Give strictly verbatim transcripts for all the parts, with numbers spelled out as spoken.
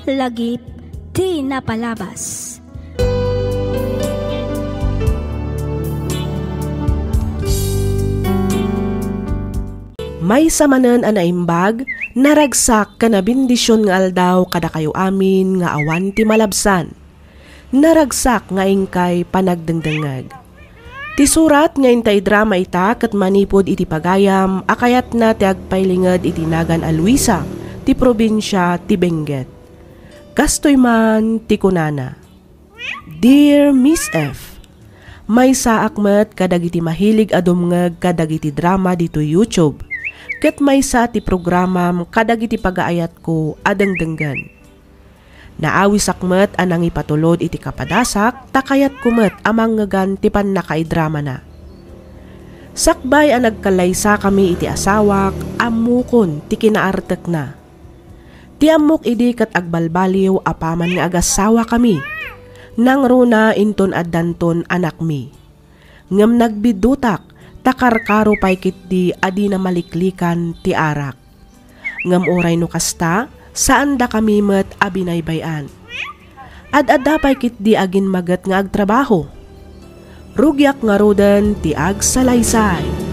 Lagip ti napalabas. Maysa manen a naimbag, naragsak ken a bendision nga aldaw kadakayo amin nga awan ti malabsan. Naragsak nga inkay panagdengdengngeg. Ti surat nga inta idrama ita ket manipud iti pagayam a kayatna ti agpailinged iti nagan a Luisa ti probinsia ti Benguet. Kastoy man ti kunana, "Dear Miss F, maysaak met kadagiti mahilig a dumngeg kadagiti drama ditoy YouTube, ket maysa ti programam kadagiti pagaayatko a dengdenggen. Naawisak met a nangipatulod iti kapadasak ta kayatko met a mangngegan ti pannakaidramana. Sakbay a nagkallaysakami iti asawak, ammokon ti kinaartekna. Ti ammok idi ket agbalbaliw apaman nga agassawakami, nangruna inton addanton anakmi. Ngem nagbiddutak ta karkaro pay ketdi a dina maliklikan ti arak. Ngem uray no kasta, saandakami met a binaybay-an. Ad-adda pay ketdi agin maget nga agtrabaho. Rugiak ngaruden ti agsalaysay."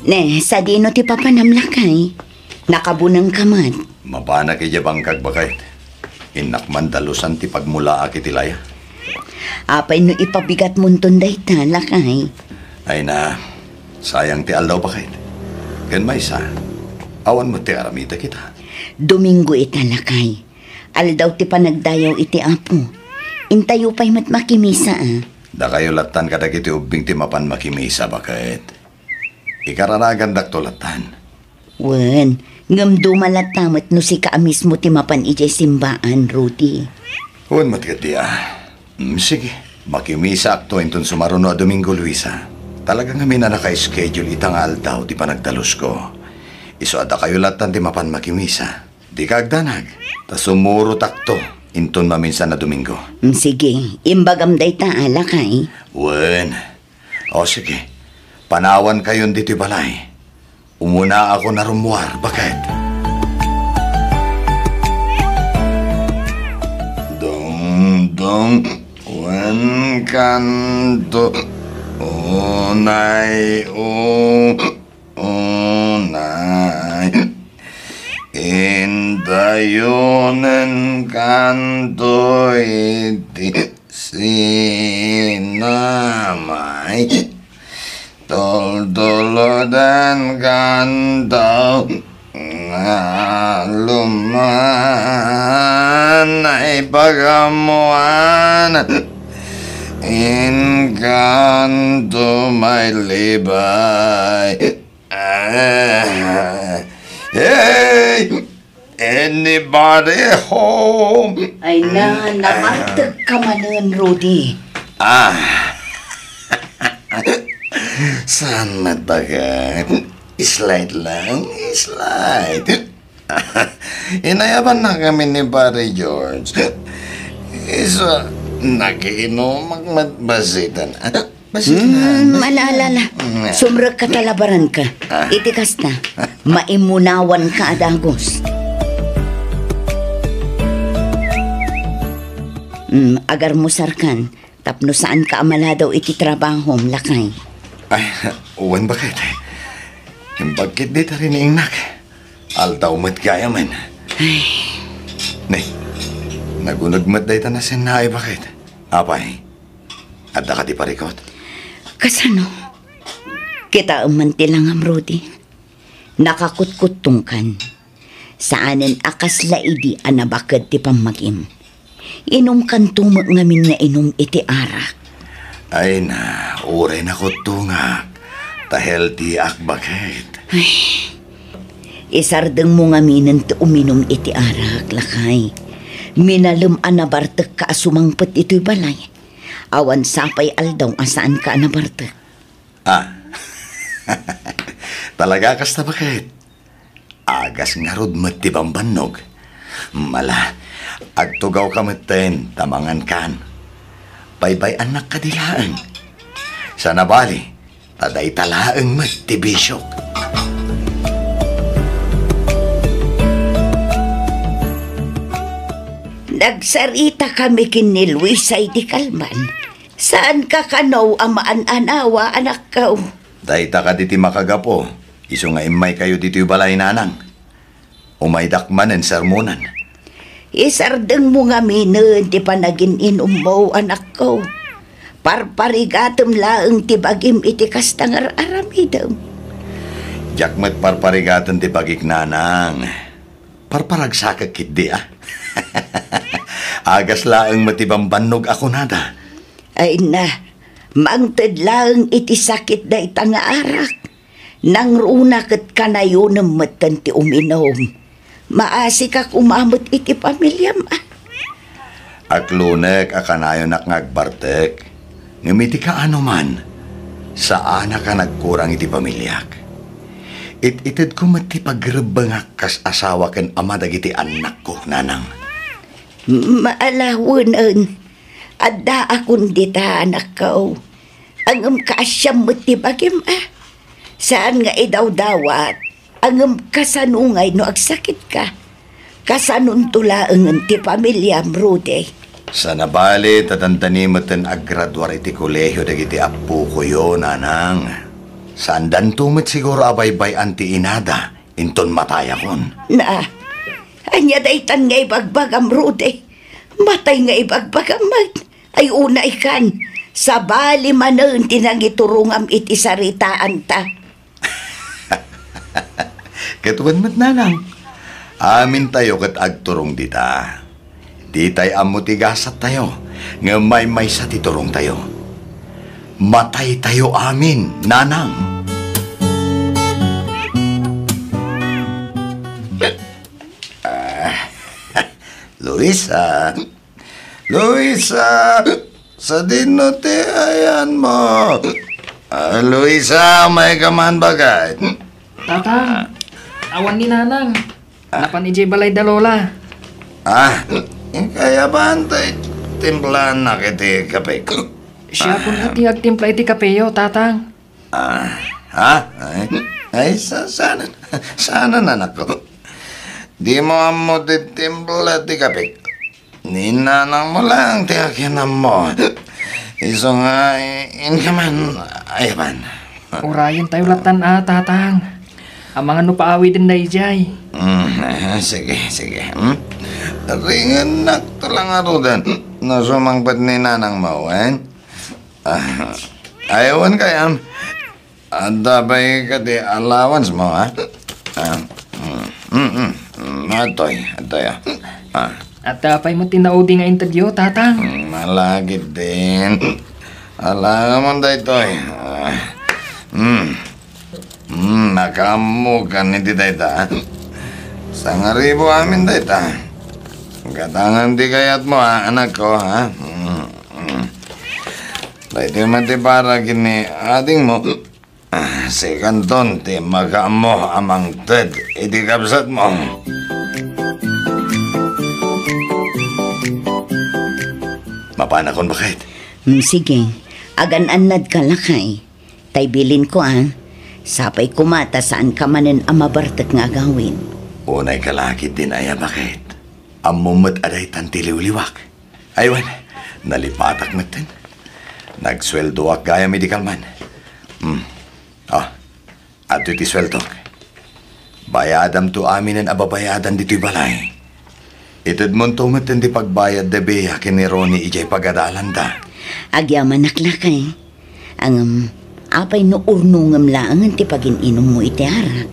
Ne, sadino ti papanam, lakay? Nakabunengka met. Mabanak idiay bangkag, baket. Innak man dalusan ti pagmulaak iti laya. Apay no ipabigatmonton dayta, lakay? Ay na, sayang ti aldaw, baket. Ken maysa, awan met ti aramidek ita. Domingo ita, lakay. Aldaw ti panagdayaw iti Apo. Intayo pay met makimisa, a. Dakayo lattan kadagiti ubbing ti mapan makimisa, baket. Ikararagandakto lattan. Wen, ngem duma latta met no sika a mismo ti mapan idiay simbaan, Rudy. Wen met ketdi, a. Mm, sige, makimisaakto inton sumaruno a Domingo, Luisa. Talaga ngamin a naka-schedule ita nga aldaw ti panagdalusko. Isu a dakayo lattan ti mapan makimisa. Dika agdanag, ta sumurotakto inton maminsan a Domingo. Mm, sige, imbagam dayta, a, lakay. Wen. O, sige. Panawankayon ditoy balay. Umunaakon a rummuar, baket. Dongdong, wen kanto, unay, o, unay. Indayonen kanto iti sinamay. Tultuloden kanto nga luman ay pagamuan. Inkanto may libay. Ah, hey! Anybody home? Ay na, namartek ka manen, Rudy. Ah. Saan met, baket? Slide lang, slide. Inayaban na kami ni Pare George. Isu, nakiinumak met bassit. Basta Hmm, na. Ala, ala, ala. Mm. Sumrekka ta labaranka. Ah. Iti kasta, maimunawanka a dagus. Mm, agarmusarkan, tapno saanka a maladaw iti trabahom, lakay. Ay, wen, baket. Imbag ketdi ta rin ni Ingnak. Aldaw met gayamen. Ay. Ne, naguneg met dayta nasennaay, baket. Apay, adda kadi parikut? Kasano? Kitaem man ti langam, Rudy. Nakakutkuttongkan. Saanen a kasla idi a nabaked ti pammagim. Inumkanto met ngamin nga inum iti arak. Ay na, uray nakuttongak. Ta healthyak, baket. Ay, isardengmo ngaminen ti uminum iti arak, lakay. Minalem a nabartekka a sumangpet itoy balay. Awan sapay aldaw a saanka a nabartek. Ah. Talaga kasta, baket? Agas ngarud met ti bambannog. Mala, agtugawka metten ta mangankan. Baybay-annak kadi laeng. Sana bali, ta dayta laeng met ti bisiok. Nagsaritakami ken ni Luisa idi kalman. Saanka kano a maan-anawa, anakko? Dayta kadi ti makagapu, isu nga immaykayo ditoy balay, nanang. Umaydak manen sermonan. Isardengmo ngaminen ti panagin-inummo, anakko. Parparigatem laeng ti bagim iti kasta nga ar-aramidem. Diak met parparigaten ti bagik, nanang. Parparagsakek ketdi, a. Agas laeng met ti bambannog a kunada. Ay na, mangted laeng iti sakit dayta nga arak. Nangruna ket kanayonem metten ti uminum. Maasika koma met iti pamiliam, a. Aklonek a kanayonak nga agbartek. Ngem iti kaano man, saanak a nagkurang iti pamiliak. It-itedko met ti pagrebbengak kas asawa ken ama dagiti annakko, nanang. Maalawenen, addaakon dita, anakko. Ngem kaasiam met ti bagim, a. Saan nga idawdawat, ngem kasano ngay no agsakitka? Kasanonto laengen ti pamiliam, Rudy? Sana bali, ta dandani metten aggraduar iti kolehio dagiti appokoyo, nanang. Saandanto met siguro a baybay-an ti inada, inton matayakon. Na, ania daytan nga ibagbagam, Rudy? Matay nga ibagbagam met. Ay, unaykan, sabali manen ti nangiturongam iti saritaanta. Ket wen met, nanang, amintayo ket agturong dita. Ditay ammo ti gasattayo, ngem maymaysa ti turongtayo. Mataytayo amin, nanang. Ah, Luisa, Luisa, sadino ti ayanmo? Ah, Luisa, umayka man, baket. Tatang, awan ni Nanang. Ah. Napan idiay balay da Lola. Ah, kayatmo ti timplaannak iti kape? Siak pay ti agtimpla iti kapeyo, Tatang. Ah, ha? Ay, ay, sa-, saan, saan, anakko? Dimo ammo ti timpla ti kape? Ni nanangmo laeng ti akin-ammo. Isu nga, i-, inka man, ay, man. Urayentayo lattan a, Tatang. Amangan no paawiden daydiay. Mm, ah, sige, sige. Hmm? Ringennak to la ngaruden. No sumangpet ni nanangmo, wen? Ah, ay, wen kayam. Adda pay kadi allowance mo, ha? Ah, mm, mm, mm. Mm, atoy, atoy, ah. Ah. Adda pay met ti naudi nga intedyo, Tatang? Mm, malagip din. Alangan mo daytoy. Ah, mm. Mm, nakaammokan iti dayta, ha? Sangaribu amin dayta. Gatangan ti kayatmo, ha, anakko, ha? Mm, mm. Daytoy met ti para ken ni adingmo. Ah, sikanton ti makaammo a mangted iti kabsatmo. Mapanakon, baket? Hmm, sige. Agan-annadka, lakay. Tay bilinko, a. Sapay koma ta saanka manen a mabartek nga agawid. Unayka la ketdin aya, baket? Ammom met a daytan ti liwliwak. Ay, wen, nalipatak metten. Nagsueldoak gayam idi kalman. Hmm. Ah, adtoy ti sueldok. Bayadamto aminen a babayadan ditoy balay. Itedmonto metten ti pagbayad da Bea ken ni Ronnie idiay pagadalanda. Agyamanak, lakay. Ngem, apay no urnongem laengen ti pagin-inummo iti arak?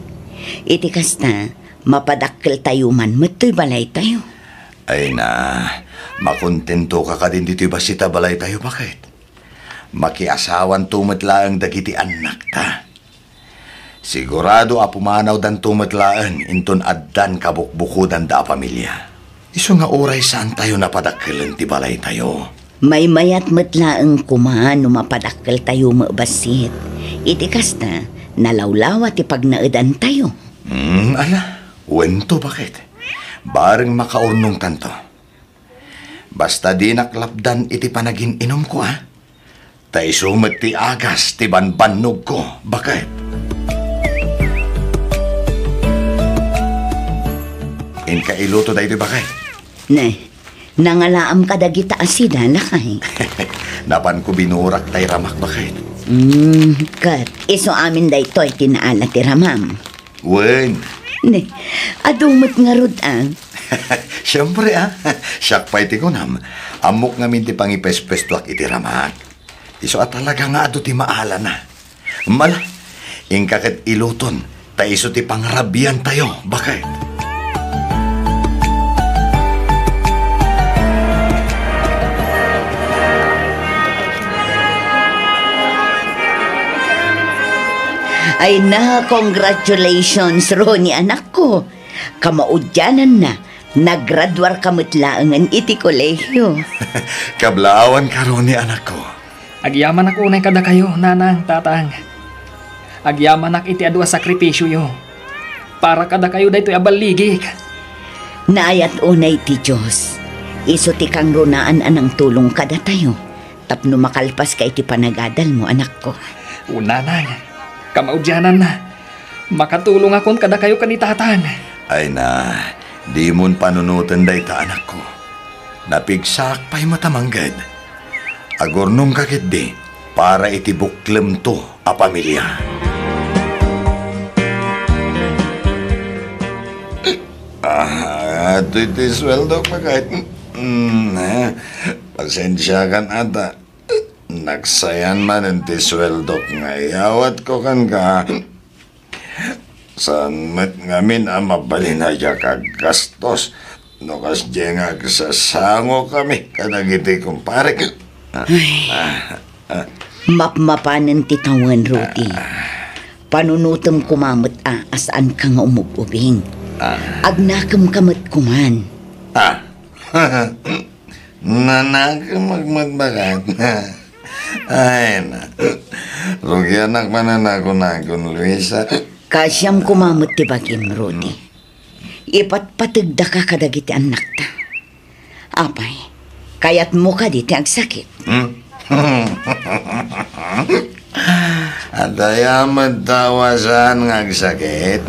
Iti kasta, mapadakkeltayo man met toy balaytayo. Ay na, makontentoka kadin ditoy bassit a balaytayo, baket? Makiasawanto met laeng dagiti annakta. Sigurado a pumanawdanto met laeng inton addan kabukbukudanda a pamilia. Isu nga uray saantayo napadakkelen ti balaytayo. Maymayat met laeng koma no mapadakkeltayo met bassit. Iti kasta, nalawlawa ti pagnaedantayo. Hmm, ala, wento, baket? Bareng makaurnongtanto. Basta dinak lapdan iti panagin-inumko, a? Ta isu met ti agas ti banbannogko, baket. Inka iluto daytoy, baket. Ne, nangalaam kadagita a sida, lakay? Napanko binurak tay ramak, baket. Mm, ket isu amin daytoy ti naala ti ramam. Wen. Ne, adu met ngarud, a? Siempre, a. Siak pay ti kunam. Ammok ngamin ti pangipespestuak iti ramak. Isu a talaga nga adu ti maalana. Mala, inka ket iluton, ta isu ti pangrabiantayo, baket. Ay na, congratulations, Ronnie, anakko. Kamaudiananna, nagraduarka met laengen iti kolehio. Kablaawanka, Ronnie, anakko. Agyamanak unay kadakayo, nanang, tatang. Agyamanak iti adu a sakripisioyo para kadakayo daytoy a balligik. Naayat unay ti Dios. Isu ti kangrunaan a nangtulong kadatayo tapno makalpaska iti panagadalmo, anakko. O, nanang, kamaudiananna, makatulongakon kadakayo ken ni tatang. Ay na, dimon panunoten dayta, anakko. Napigsaak pay met a mangged. Agurnongka ketdi para iti buklemto a pamilia. Ah, itoy ti sueldok, baket. Mm, eh, pasensiakan ata. Nagsayan manen ti sueldok nga iyawatko kenka. Saan met ngamin a mabalin a diak aggastos no kasdiay nga agsasangokami kadagiti kumparek. Ay. Ah, ah. Mapmapanen ti tawen, Rudy. Panunotem koma met a, a saanka nga umug-ubing. Ah. Agnakemka met koman. Ah. Nanakem met, baket. Ay na. Rugianak manen a kunakon, Luisa. Kaasiam koma met ti bagim, Rudy. Ipatpategdaka kadagiti annakta. Apay, kayatmo kadi ti agsakit? Hmm? Adda met tao a saan nga agsakit.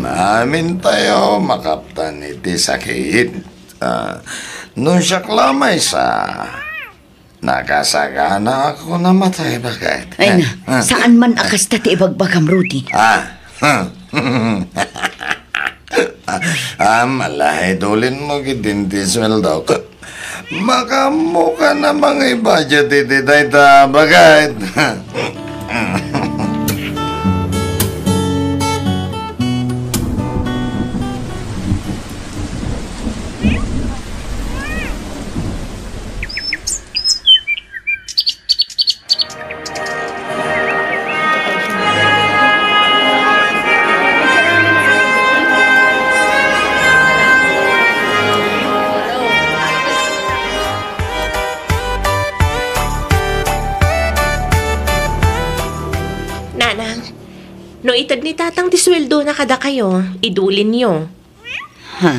Amintayo makaptan iti sakit. Ah, no siak la maysa, nakasaganaak a namatay, baket. Ay na, ah, saan man a kasta ti ibagbagam, Rudy. Ah, ah, mala, idulinmo ketdin ti sueldok. Makaammokan a mangi-budget iti dayta, baket. Nanang, no ited ni Tatang ti sueldona kadakayo, idulinyo. Ha?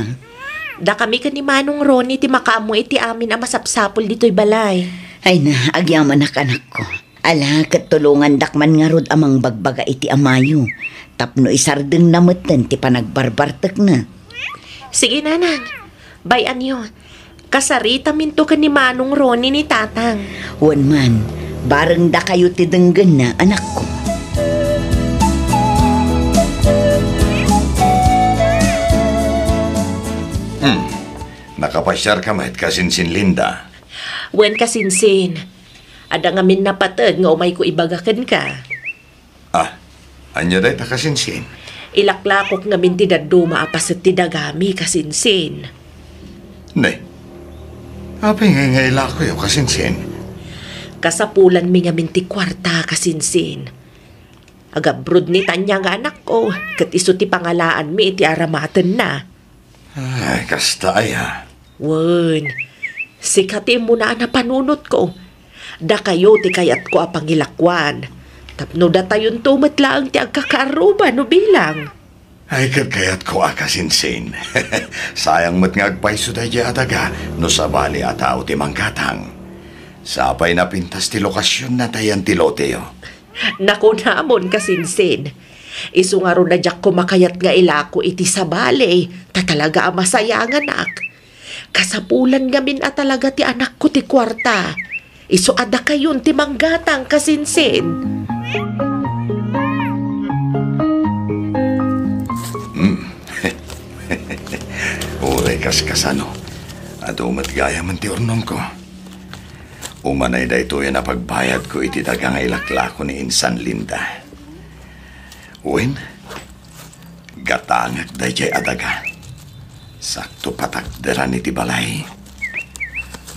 Dakami ken ni Manong Ronnie ti makaammo iti amin a masapsapul ditoy balay. Ay na, agyamanak, anakko. Ala, ket tulongandak man ngarud a mangbagbaga iti amayo, tapno isardengna metten ti panagbarbartekna. Sige, nanang. Bay-anyo. Kasaritaminto ken ni Manong Ronnie ni Tatang. Wen man, barengdakayo ti denggenna, anakko. Hmm. Nakapasiarka met, Kasinsin Linda? Wen, Kasinsin. Adda ngamin napateg nga umayko ibaga kenka. Ah, ania dayta, Kasinsin? Ilaklakok ngamin ti dadduma a paset ti dagami, Kasinsin. Ne, apay nga, nga ilakoyo, Kasinsin? Kasapulanmi ngamin ti kuarta, Kasinsin. Agabrod ni Tanya nga anakko, ket isu ti pangalaanmi iti aramatenna. Ay, kasta aya. Wen, sika ti immuna a napanunotko. Dakayo ti kayatko a pangilakuan. Tapno datayonto met laeng ti agkakaarruba no bilang. Ay, ket kayatko a kasinsin. Sayang met nga agpayso daydiay a daga no sabali a tao ti manggatang. Sapay napintas ti lokasionna ta yan ti loteyo. Nakunamon, kasinsin. Isu ngarud a diak koma kayat nga ilako iti sabali, ta talaga a masayanganak. Kasapulan ngamin a talaga ti anakko ti kuarta. Isu a dakayon ti manggatang, kasinsin. Hmm. Uray kaskasano, adu met gayamen ti urnongko. Umanay daytoyen a pagbayadko iti daga nga ilaklako ni insan Linda. Wen, gatangek daydiay a daga. Sakto patakderan iti balay.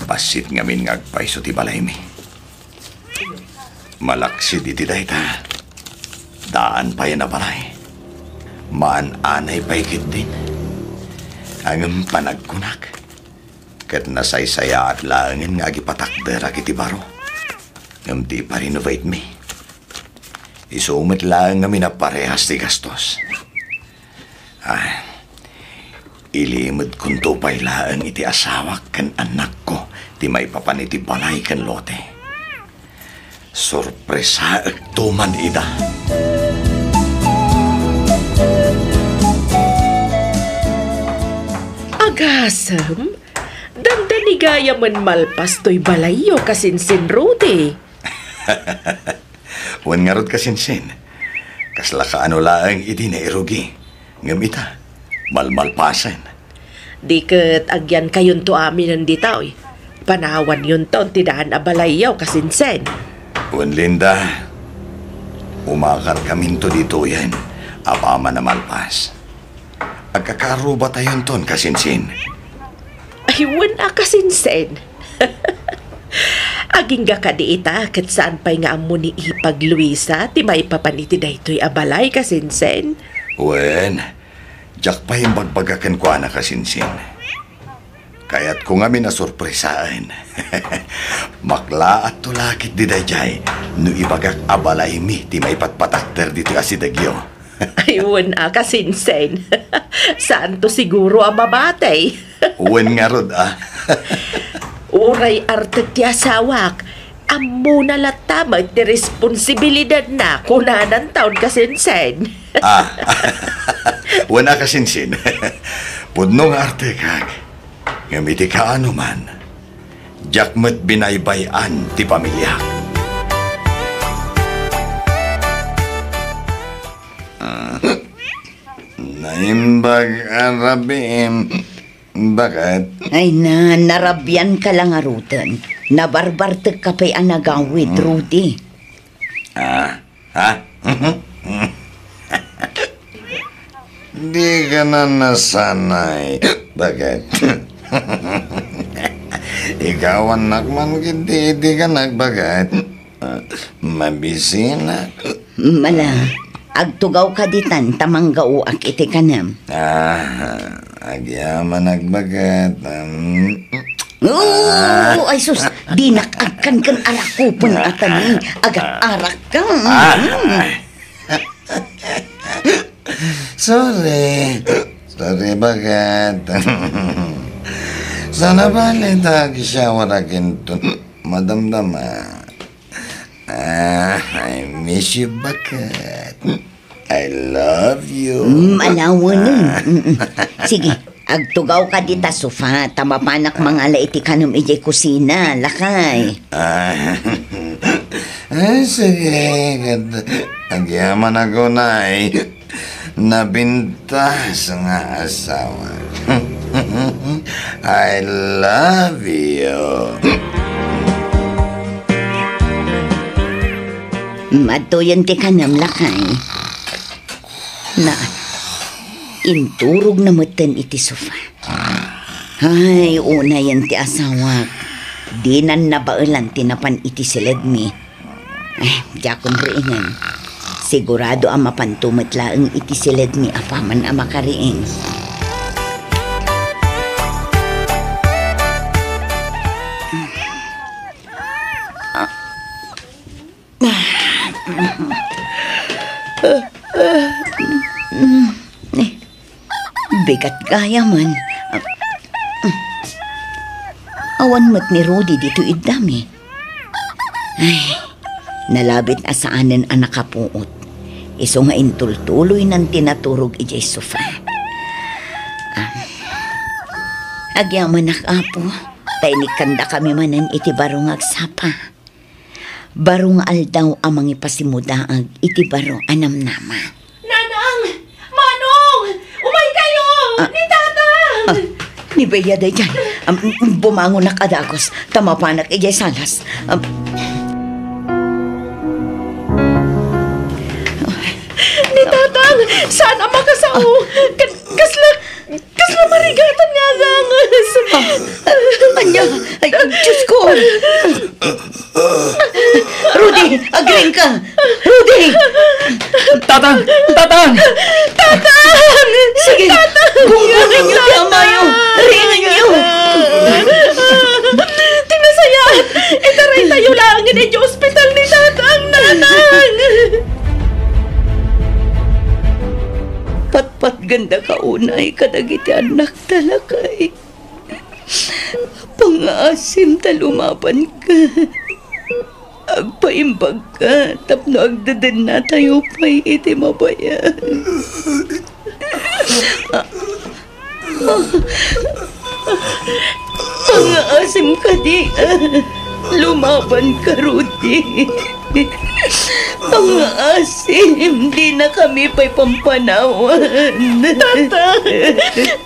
Bassit ngamin nga agpayso ti balaymi. Malaksid iti dayta, daan payen a balay. Maan-anay pay ketdin. Ngem panagkunak, ket nasaysayaat laengen nga agipatakderak iti baro. Ngem ti iparenovate'mi, isu met laeng ngamin a parehas ti gastos. Ah, ilimedkonto pay laeng iti asawak ken annakko ti maipapan iti balay ken lote. Sorpresaekto man ida. Agasem, dandani gayamen malpas toy balayyo, kasinsin Rudy. Wen ngarud, kasinsin. Kasla kaano laeng idi nairugi. Ngem ita, malmalpasen. Di ket agyankayonto aminen ditoy. Panawanyonton ti daan a balayyo, kasinsin. Wen, Linda, umakarkaminto ditoyen apaman a malpas. Agkakarubatayonton, kasinsin. Ay, wen a, kasinsin. Agingga kadi ita, ket saan pay nga ammo ni Ipag Luisa ti maipapan iti daytoy a balay, kasinsin? Wen, diak pay imbagbaga kenkuana, kasinsin. Kayatko ngamin a sorpresaen. Maklaatto la ketdi daydiay no ibagak a balaymi ti maipatpatakder ditoy asidegyo. Ay, wen a, kasinsin. Saanto siguro a mabatay. Wen ngarud a. Uray artek ti asawak, ammona latta met ti responsibilidadna, kunananton, kasinsin. Ah. Wen a, kasinsin. Pudno nga artekak. Ngem iti kaano man, diak met binaybay-an ti pamiliak. Ah, naimbag a rabiim, baket. Ay na, narabianka la ngaruden. Nabarbartekka pay a nagawid, Hmm. Rudy. Ah, Ha? Dika na nasanay, baket. Ikawannak man ketdi iti kanak, baket. Mabisinak. Mala, agtugawka ditan ta manggaoak iti kanem. Ah, agyamanak, baket. Um, Oo, Ah. Ay sus, dinak agkan ken arakupen a tani, agat-arak ka. Ah. Mm. Sorry. Sorry, baket. Sana bale ta agsyawarak inton madamdama. Ah, I miss you, baket. I love you. Mm, alawanen. Ah. Mm-mm. Sige, agtugawka dita sofa, ta mapanak mangala iti kanem idiay kusina, lakay. Ah. Ay, sige, ket agyamanak unay. Nabintas nga asawa. I love you. Madtoyen ti kanem, lakay. Na, inturogna metten iti sofa. Ay, unayen ti asawak. Dinan nabaelan ti napan iti siledmi. Eh, diakon riingen. Sigurado a mapanto met laeng iti siledmi apaman a makariing. Bigat gayamen. Ah, mm. Awan met ni Rudy ditoy iddami. Ay, nalabit a saanen a nakapuot. Isu nga intultuloynan ti naturog idiay sofa. Ah, agyamanak, Apo, ta inikkandakami manen iti baro nga agsapa. Baro nga aldaw a mangipasimmudaag iti baro a namnama. Nanang! Manong! Umay kayo! Ah. Ni Tatang! Ah, ni Bea daydiay. Am, bumangonak a dagus, ta mapanak idiay salas. Am. Ni Tatang! Saan a makasao? Ah. Ka-, kasla Kasla marigatan nga agangas. Ah, ania? Ay, Diyos ko! Rudy, agriingka! Rudy! Tatang! Tatang! Tatang! Sige, Tatang! Gunggoninyo ti amayo! Riinganyo! Ti nasayaat, itaraytayo laengen idiay ospital ni Tatang, Nanang! Patpatgandaka unay kadagiti annak. Talakay, pangngaasim ta lumabanka. Agpaimbagka tapno agdedennatayo pay iti mabayan. Pangngaasim kadi, lumabanka, Rudy. Pangngaasim, dinakami pay pampanawan. Tatang!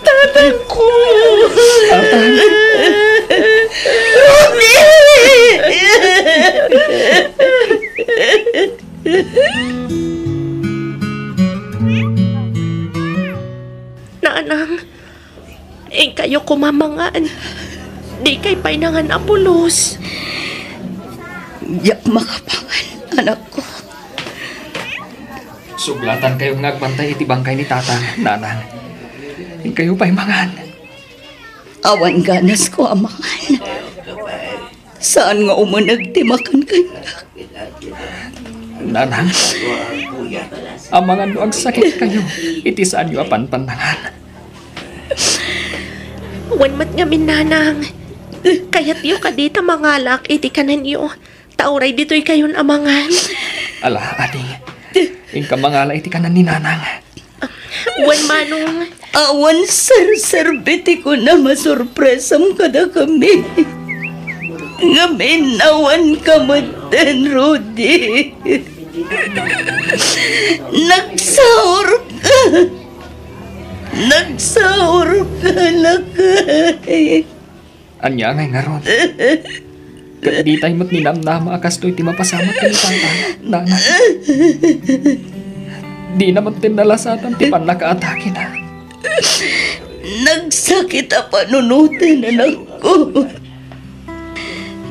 Tatang ko! Tatang! Rudy! Nanang, inkayo koma mangan. Dikay pay nangan a pulos. Diak makapangan, anakko. Sublatan kayo nga agbantay iti bangkay ni Tatang, Nanang. Inkayo pay mangan. Awan ganasko a mangan. Saan nga umuneg ti makan kaniak. Nanang, amangan no agsakit kayo iti saanyo a panpannangan. Wen met ngamin, Nanang. Kayatyo kadi ta mangalak iti kanenyo, ta uray ditoy kayon a mangan? Ala, ading. Inka mangala iti kanan ni Nanang. Wen, Manong. Awan serserbi ti kunam a sorpresam kadakami. Ngem innawanka metten, Rudy. Nagsaorka. Nagsaorka, lakay. Ania ngay ngarud? Ket ditay met ninamnama a kastoy ti mapasamak ken ni Tatang, Nanang. Dina metten nalasatan ti pannakaatakena. Nagsakit a panunoten, anakko.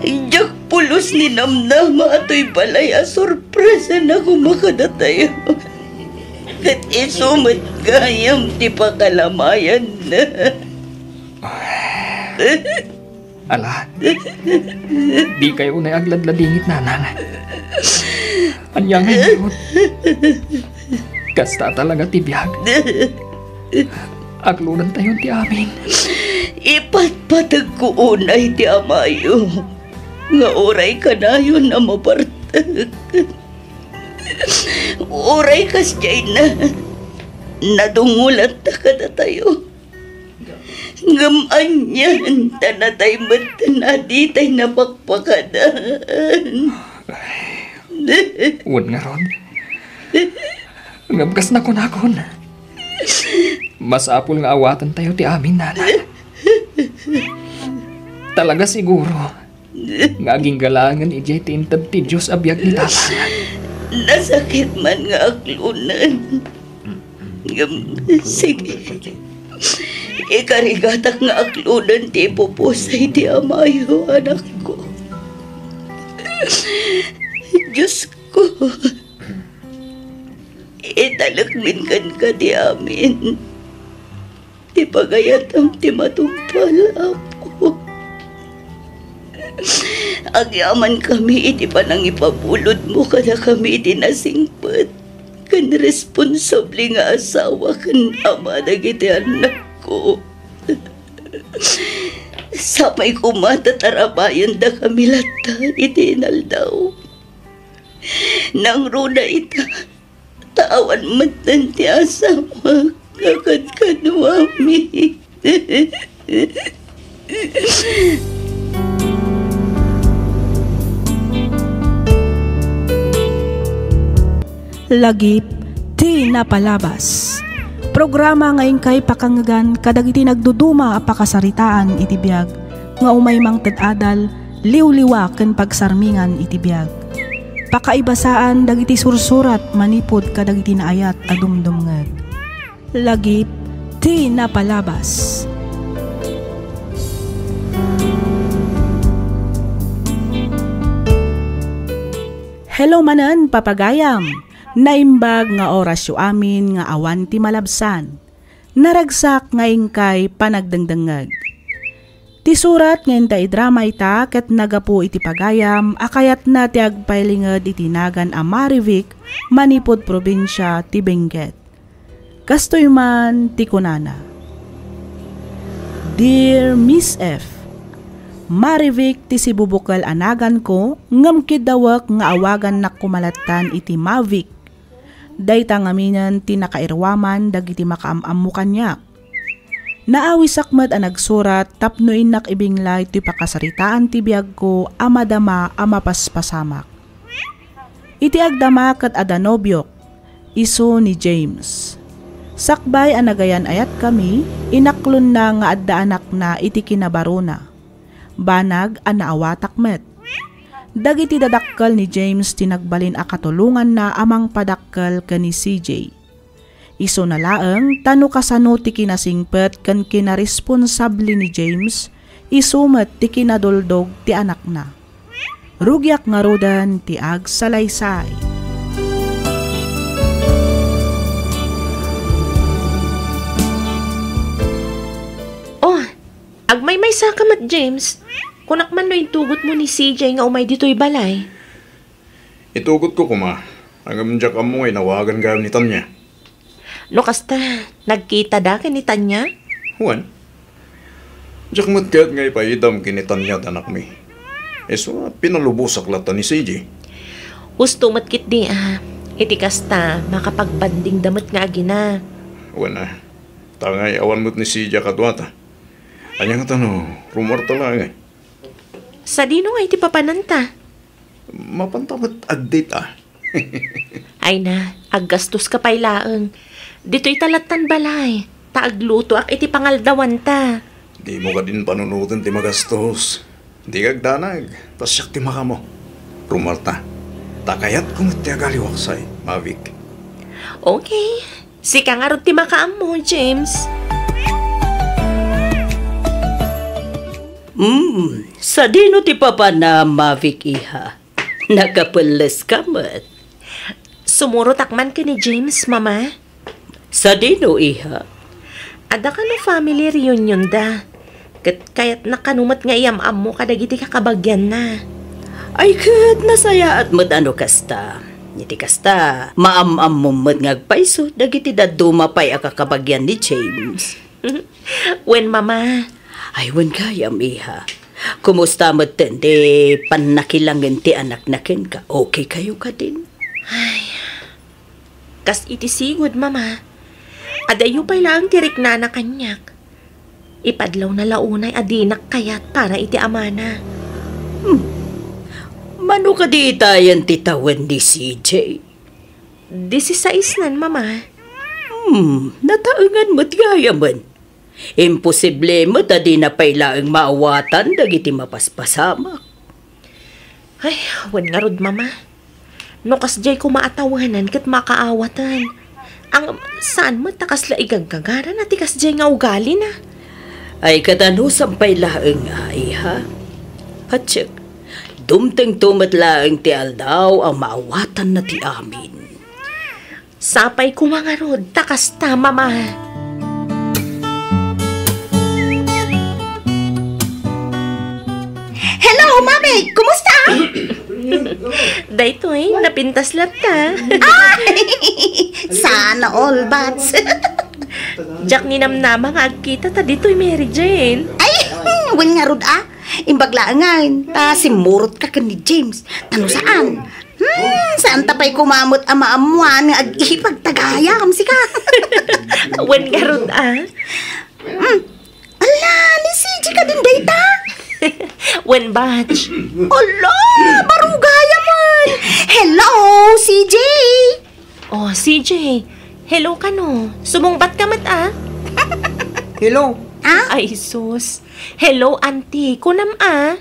Diak pulos ninamnama a toy balay a sorpresana koma kadatayo. Ket isu met gayam ti pakalamayanna. Ala, dikay unay agladladingit, Nanang. Ania ngay ngarud? Kasta talaga ti biag. Aklonentayon ti amin. Ipatpategko unay ti amayo nga uray kanayon a mabartek. Uray kasdiayna, nadungolanta kadatayo. Ngem anian ta natay metten a ditay napakpakadan. Wen ngarud. Ngem kas nakunakon, masapul nga awatentayo ti amin, Nanang. Talaga siguro nga agingga laengen idiay ti inted ti Dios a biag ni Tatang. Nasakit man nga aklonen. Ngem, sige. Ikarigatak nga aklonen ti ipupusay ti amayo, anakko. Diosko, italekmin kenka ti amin ti pagayatam ti matungpal, Apo. Agyamankami iti panangipabulodmo kadakami iti nasingpet ken responsable nga asawa ken ama dagiti annakko. Sapay koma ta tarabayendakami latta iti inaldaw. Nangruna ita, ta awan metten ti asawa nga kadkaduami. Lagip ti napalabas. Programa nga inkay pakangngegan kadagiti nagduduma a pakasaritaan iti biag nga umay mangted adal, liwliwa ken pagsarmingan iti biag. Pakaibasaan dagiti sursurat manipud kadagiti naayat a dumdumngeg. Lagip ti napalabas. Hello manen, papagayam! Naimbag nga orasyo amin nga awan ti malabsan. Naragsak nga inkay panagdengdengngeg. Ti surat nga inta idrama ita ket nagapu iti pagayam a kayatna ti agpailinged iti nagan a Marivic manipud probinsia ti Benguet. Kastoy man ti kunana, "Dear Miss F, Marivic ti sibubukel a naganko ngem kiddawek nga awagannak koma lattan iti Mavic. Dayta ngaminen ti nakairuaman dagiti makaam-ammo kaniak. Naawisak met a nagsurat tapno innak ibinglay ti pakasaritaan ti biagko a madama a mapaspasamak. Iti agdama ket adda nobiok, isu ni James. Sakbay a nagayan-ayatkami, inaklonna nga adda anakna iti kinabarona. Banag a naawatak met. Dagiti dadakkel ni James ti nagbalin a katulonganna a mangpadakkel ken ni C J. Isuna laeng ta no kasano ti kinasingpet ken kinaresponsable ni James, isu met ti kinaduldog ti anakna. Rugiak ngaruden ti agsalaysay." Oh, agmaymaysa ka met, James. Kunak man no intugotmo ni C J nga umay ditoy balay. Itugotko koma, ngem diak ammo nga inawagan gayam ni Tanya. No kasta, nagkitada ken ni Tanya? Wen, diak met kayat nga ipaidam ken ni Tanya ti anakmi. Isu a pinalubosak latta ni C J. Husto met ketdi a, iti kasta, makapagbandingda met nga agina. Wen a, ta ngay awan met ni C J a kaduata. Ania ngata no, rumuarta laeng? Sadino nga iti papananta? Mapanta met ag-date a. Ay na, aggastoska pay laeng. Ditoy ta lattan balay, ta aglutoak iti pangaldawanta. Dimo kadin panunoten ti magastos. Dika agdanag, ta siak ti makaammo. Rumuarta. Ta kayatko met ti agaliwak say, Mavic. Okay. Sika ngarud ti makaammo, James. Hmm, sadino ti papanam, Mavic, iha? Nakapelleska met. Sumurotak man ken ni James, Mama. Sadino, iha? Adda kano family reunion da. Ket kayatna kano met nga iyam-ammo kadagiti kakabagianna. Ay, ket nasayaat met a no kasta. Iti kasta, maam-ammom met nga agpayso dagiti dadduma pay a kakabagian ni James. Wen, Mama. Ay, wen gayam, iha. Kumusta metten ti pannakilangen ti anakna kenka? Okay kayo kadin? Ay, kas iti sigud, Mama. Adayo pay laeng ti riknana kaniak. Ipadlawna la unay a dinak kayat para iti amana. Hmm. Mano kadi itayen ti tawen ni C J? Disisaisnan, Mama. Hmm, nataengan met gayamen. Imposible met a dina pay laeng maawatan dagiti mapaspasamak. Ay, wen ngarud, Mama. No kasdiay koma a tawenan ket makaawatan. Ang saan met ta kasla igaggagarana ti kasdiay nga ugalina. Ay, kadanusan pay laeng nga, iha. Patiek, dumtengto met laeng ti aldaw a maawatanna ti amin. Sapay koma ngarud ta kasta, Mama. Hello, Mami! Kumusta? Daytoy, napintas latta. Ay! Sana all, Bats. Diak ninamnama nga agkitata ditoy, Mary Jane. Ay, wen ngarud a. Imbag laengen, ta simmurotka ken ni James. Ta no saan? Hmm, saan ta pay koma met a maammoan nga ag-ipag tagayam, sika. Wen ngarud a. Hmm. Ala, ni C J kadin dayta? Wen, Batch. Ala, barugayam man. Hello, C J. Oh, C J. Hello kano. Sumungbat ka met, ah. Hello. Ah? Ay, sus. Hello, auntie. Kunam, ah.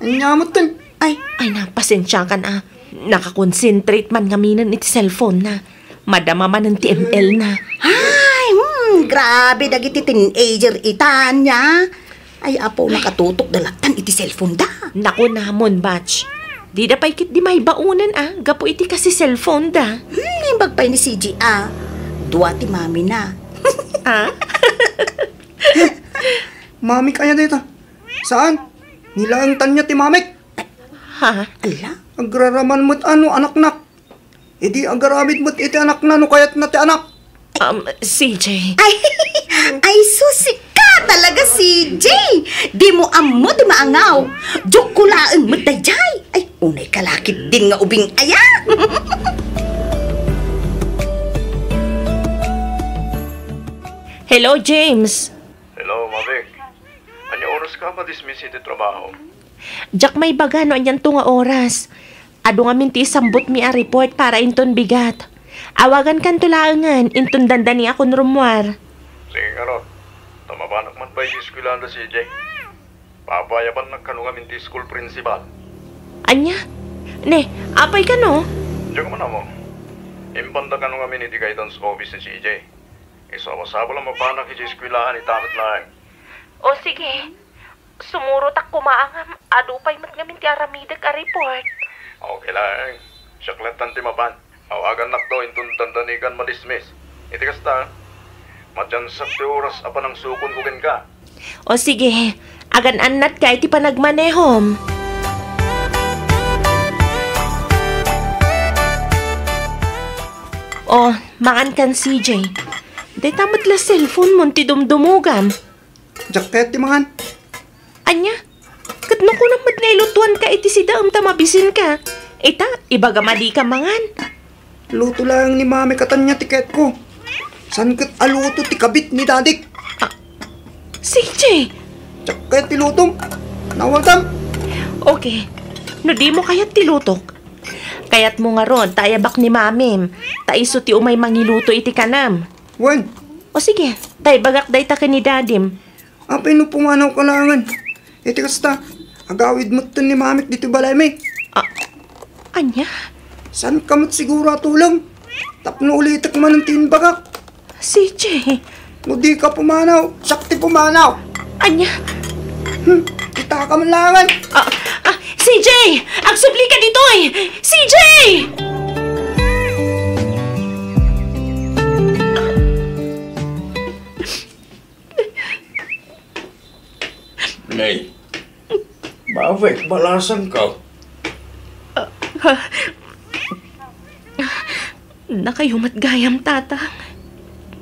Ania met ten? Ay. Ay, na, pasensiakan, ah. Nakakonsentrate man ngaminen iti cellphone na. Madama manen ti M L na. Ay, hmm, grabe dagiti teenager ita, ania. Ay, apo, nakatutok da lattan iti cellphone da. Naku namon, Batch. Dida pay ketdi maibaonan, ah, gapu iti kasi cellphone da. Hmm, naimbag pay ni C J, ah. Dua ti mami na. Ah? Mamik aya dayta? Saan? Ni laeng ta ania ti mamik. Ha? Ala? Agraraman met a no anaknak. Idi agaramid met iti anakna no kayatna ti anak. Um, C J. Ay, ay, sus, sika talaga, C J. Di mo ammo ti maangaw. Joke ko laeng met daydiay. Ay, unay ka la ketdin nga ubing aya. Hello, James. Hello, Mavik. Ania oras ka madismiss iti trabaho? Diak maibaga no anianto nga oras. Adu ngamin ti isambutmi a report para inton bigat. Awagankanto laengen inton dandani a kunrummuar. Sige ngarud. Ta mapanak man pay iti eskuelaan da C J. Papayabannak kano ngamin ti school principal. Ania? Ne, apay kano? Diak man ammo. Impanda kano ngamin iti guidance office ni C J. Isu a masapul a mapanak iti eskuelaan ita met laeng. O sige, sumurotak koma ngem adu pay met ngamin ti aramidek a report. Okay laeng. Siak lattan ti mapan. Awagannakto inton dandani kan madismiss. Iti kasta, madiansak ti oras a panangsukonko kenka. O sige, agan-annatka iti panagmanehom. O, mangan kan C J. Dayta met la cellphone mon ti dumdumogam. Diak kayat ti mangan. Ania? Ket no kunam met nga ilutuanka iti sidaem ta mabisinka. Ita, ibagam a dika mangan. Luto laeng ni Mami ket ania ti kayatko. Saan ket a luto ti kabit ni Dadik? Ah, C J! Diak kayat ti lutom. Nawatam. Okay. No dimo kayat ti lutok, kayatmo ngarud ta ayabak ni Mamim, ta isu ti umay mangiluto iti kanam. Wen. O sige, ta ibagak dayta ken ni Dadim. Apay no pumanawka laengen? Iti kasta, agawid metten ni Mamik ditoy balaymi. Ah, ania? Saanka met siguro a tulong? Tapno ulitek manen ti imbagak. C J. No dika pumanaw, siak ti pumanaw. Ania? Hmm, kitaka man laengen. Ah, ah, C J! Agsublika ditoy! C J! Nay, bakit balasangko? Ah, ha? Nakayo met gayam, Tatang.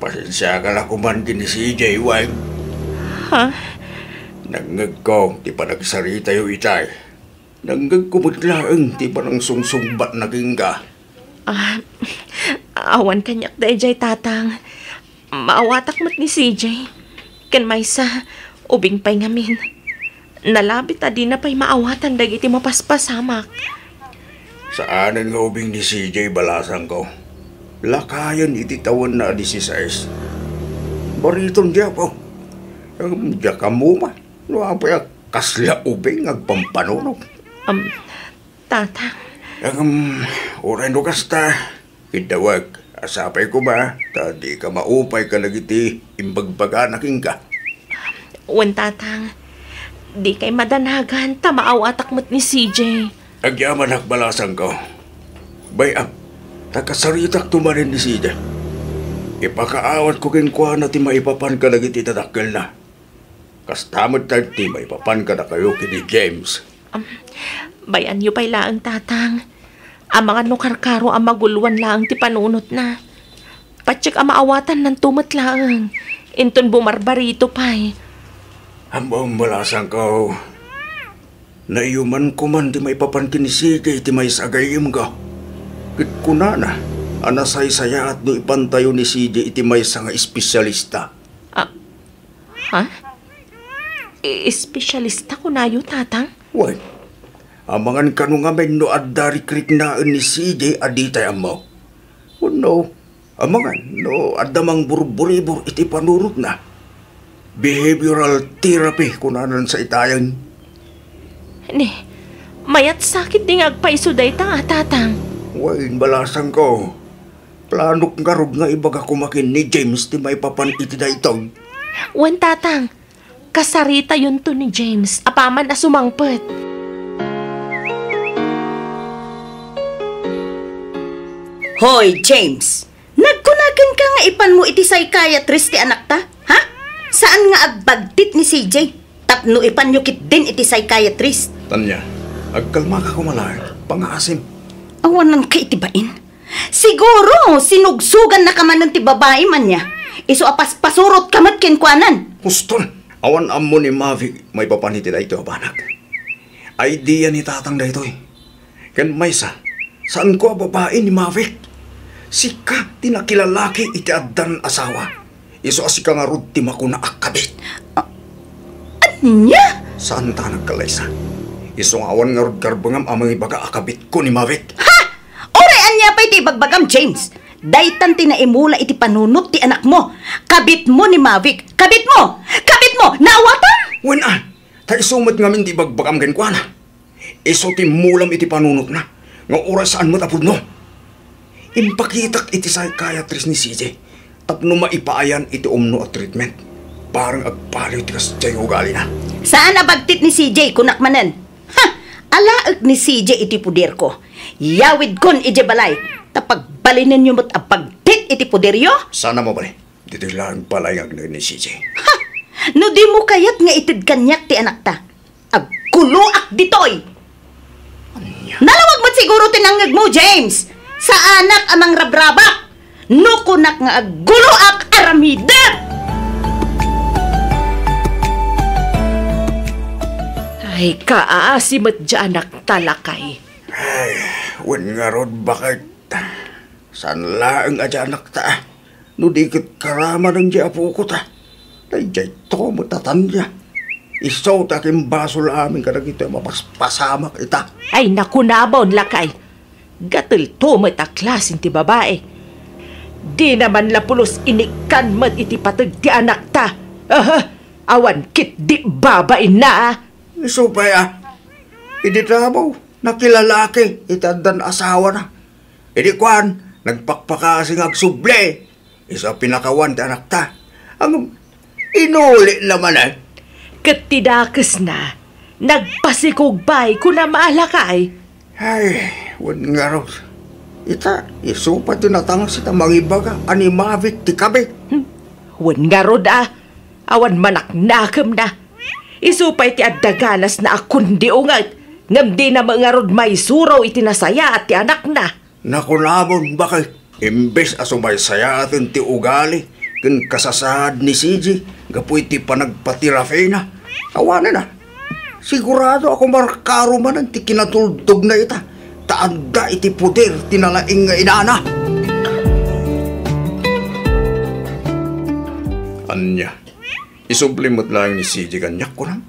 Pasensiaka la koman ken ni C J, Weng. Ha? Nangngegko ti panagsaritayo itay. Nangngegko met laeng ti panangsungsungbatna kenka. Ah, awan kaniak daydiay, Tatang. Maawatak met ni C J. Ken maysa, ubing pay ngamin. Nalabit a dina pay maawatan dagiti mapaspasamak. Saanen nga ubing ni C J, balasangko. Lakayen iti tawenna a dieciséis. Bariton, Diapo. Em, diak ammo man no apay a kasla ubing agpampanunot. Am, Tatang. Em, uray no kasta, iddawag a sapay koma ta dika maupay kadagiti imbagbagana kenka. Wen, Tatang. Dikay madanagan ta maawatak met ni C J. Agyamanak, balasangko. Bay-am, ta kasaritakto manen ni C J. Ipakaawatko kenkuana ti maipapan kadagiti dadakkelna. Kasta met ti maipapan kadakayo ken ni James. Um, Bay-anyo pay laeng, Tatang. Amangan no karkaro a maguloan laeng ti panunotna. Patiek a maawatannanto met laeng. Inton bumarbarito pay. Ammom, balasangko. Naiyumanko man ti maipapan ken ni C J iti maysa a gayyemko. Ket kunana a nasaysayaat no ipantayo ni C J iti maysa nga espesialista. Ah, ha? E-, espesialista kunayo, Tatang? Wen, amangan kano ngamin no adda rikriknaen ni C J a ditay ammo. Wenno, amangan no adda mangburburibor iti panunotna. Behavioral therapy, kunanan sa itayan. Ni, mayat sakit di nga agpaiso dayta, Tatang. Wen, balasangko. Planok ngarud nga ibaga koma ken ni James ti maipapan iti daytoy. Wen, Tatang. Kasaritayonto ni James apaman a sumangpet. Hoy, James! Nagkuna kenka nga ipanmo iti psychiatrist ti anakta? Ha? Saan nga agbagtit ni C J tapno ipanyo ketdin iti psychiatrist? Tanya, agkalmaka koma laeng. Pangaasim. Awananka iti bain. Siguro, sinugsogannaka manen ti babai man nia. Isu a paspasurotka met kenkuanan. Huston, awan ammo ni Mavic maipapan iti daytoy a banag. Idea ni Tatang daytoy. Ken maysa, saanko a babai ni Mavic. Sika ti nakilalaki iti addan asawa. Isu a sika ngarud ti makuna a kabit. A-, ania? Saanta a nagkalaysa. Isu nga awan ngarud karbengam a mangibaga a kabitko ni Mavic. Ha! Uray ania pay ti ibagbagam, James? Daytan ti naimula iti panunot ti anakmo. Kabitmo ni Mavic. Kabitmo! Kabitmo! Naawatam? Wen a, ta isu met ngamin ti ibagbagam kenkuana. Isu ti immulam iti panunotna, nga uray saan met a pudno. Impakitak iti psychiatrist ni C J tapno maipaayan iti umno a treatment. Bareng agpaliw ti kasdiay nga ugalina. Saan a bagtit ni C J, kunak manen. Ha! Alaek ni C J iti poderko. Yawidkon idiay balay, ta pagbalinenyo met a bagtit iti poderyo. Saan a mabalin. Ditoy laeng balay nga agnaed ni C J. Ha! No dimo kayat nga ited kaniak ti anakta, agguloak ditoy! Ania? Nalawag met siguro ti nangngegmo, James! Saanak a mangrabrabak! No kunak nga agguloak, aramidek! Ay, kaasi met diay anakta, lakay. Ay, wen ngarud, baket. Saan laeng a diay anakta, a? No di ket karamanen diay apoko ta. Daydiay to met a Tanya. Isu ti akimbasol amin kadagitoy a mapaspasamak ita. Ay, nakunamon, lakay. Gatel to met a klasen ti babai. Dina man la pulos inikkan met iti pateg ti anakta. Aha, awan ketdi babainna, a. Isu pay a, idi trabaho, nakilalaki iti addan asawana. Idi kuan, nagpakpakasi nga agsubli. Isu a pinakawan ti anakta. Ngem, inulina manen. Ket ti dakesna, nagpasikog pay, kuna met, lakay. Ay, wen ngarud. Ita, isu pay ti natangsit a mangibaga a ni Mavic ti kabit. Hmm. Wen ngarud, a. Awan manaknakemna. Isu pay ti adda ganasna a kundi unget, ngem dina met ngarud maisuro iti nasayaat ti anakna. Nakunamon, baket. Imbes a sumaysayaaten ti ugali ken kasasaad ni C J gapu iti panagpaterapina, awanen a. Sigurado a kumarkaro manen ti kinatuldogna ita, ta adda iti poder ti nalaing nga inana. Ania? Isubli met laeng ni C J kaniak, kunam?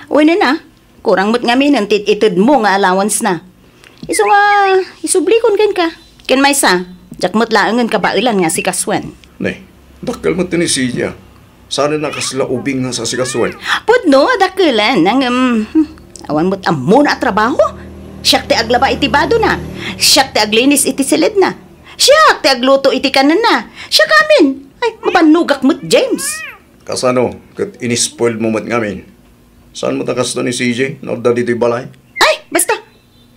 Wen a, kurang met ngaminen ti itedmo nga allowance na. Isu nga, isublikon kenka. Ken maysa, diak met laengen kabaelan nga asikasoen. Ne, dakkel met ti ni C J, a. Saan a kasla ubing nga sasikasoen? Pudno a dakkelen, ngem, hmm, awan met ammona a trabaho. Siak ti aglaba iti badona. Siak ti aglinis iti siledna. Siak ti agluto iti kanenna. Siak amin. Ay, mabannogak met, James. Kasano ket inispoil mo met ngamin? Saan met a kasta ni C J no adda ditoy balay? Ay, basta!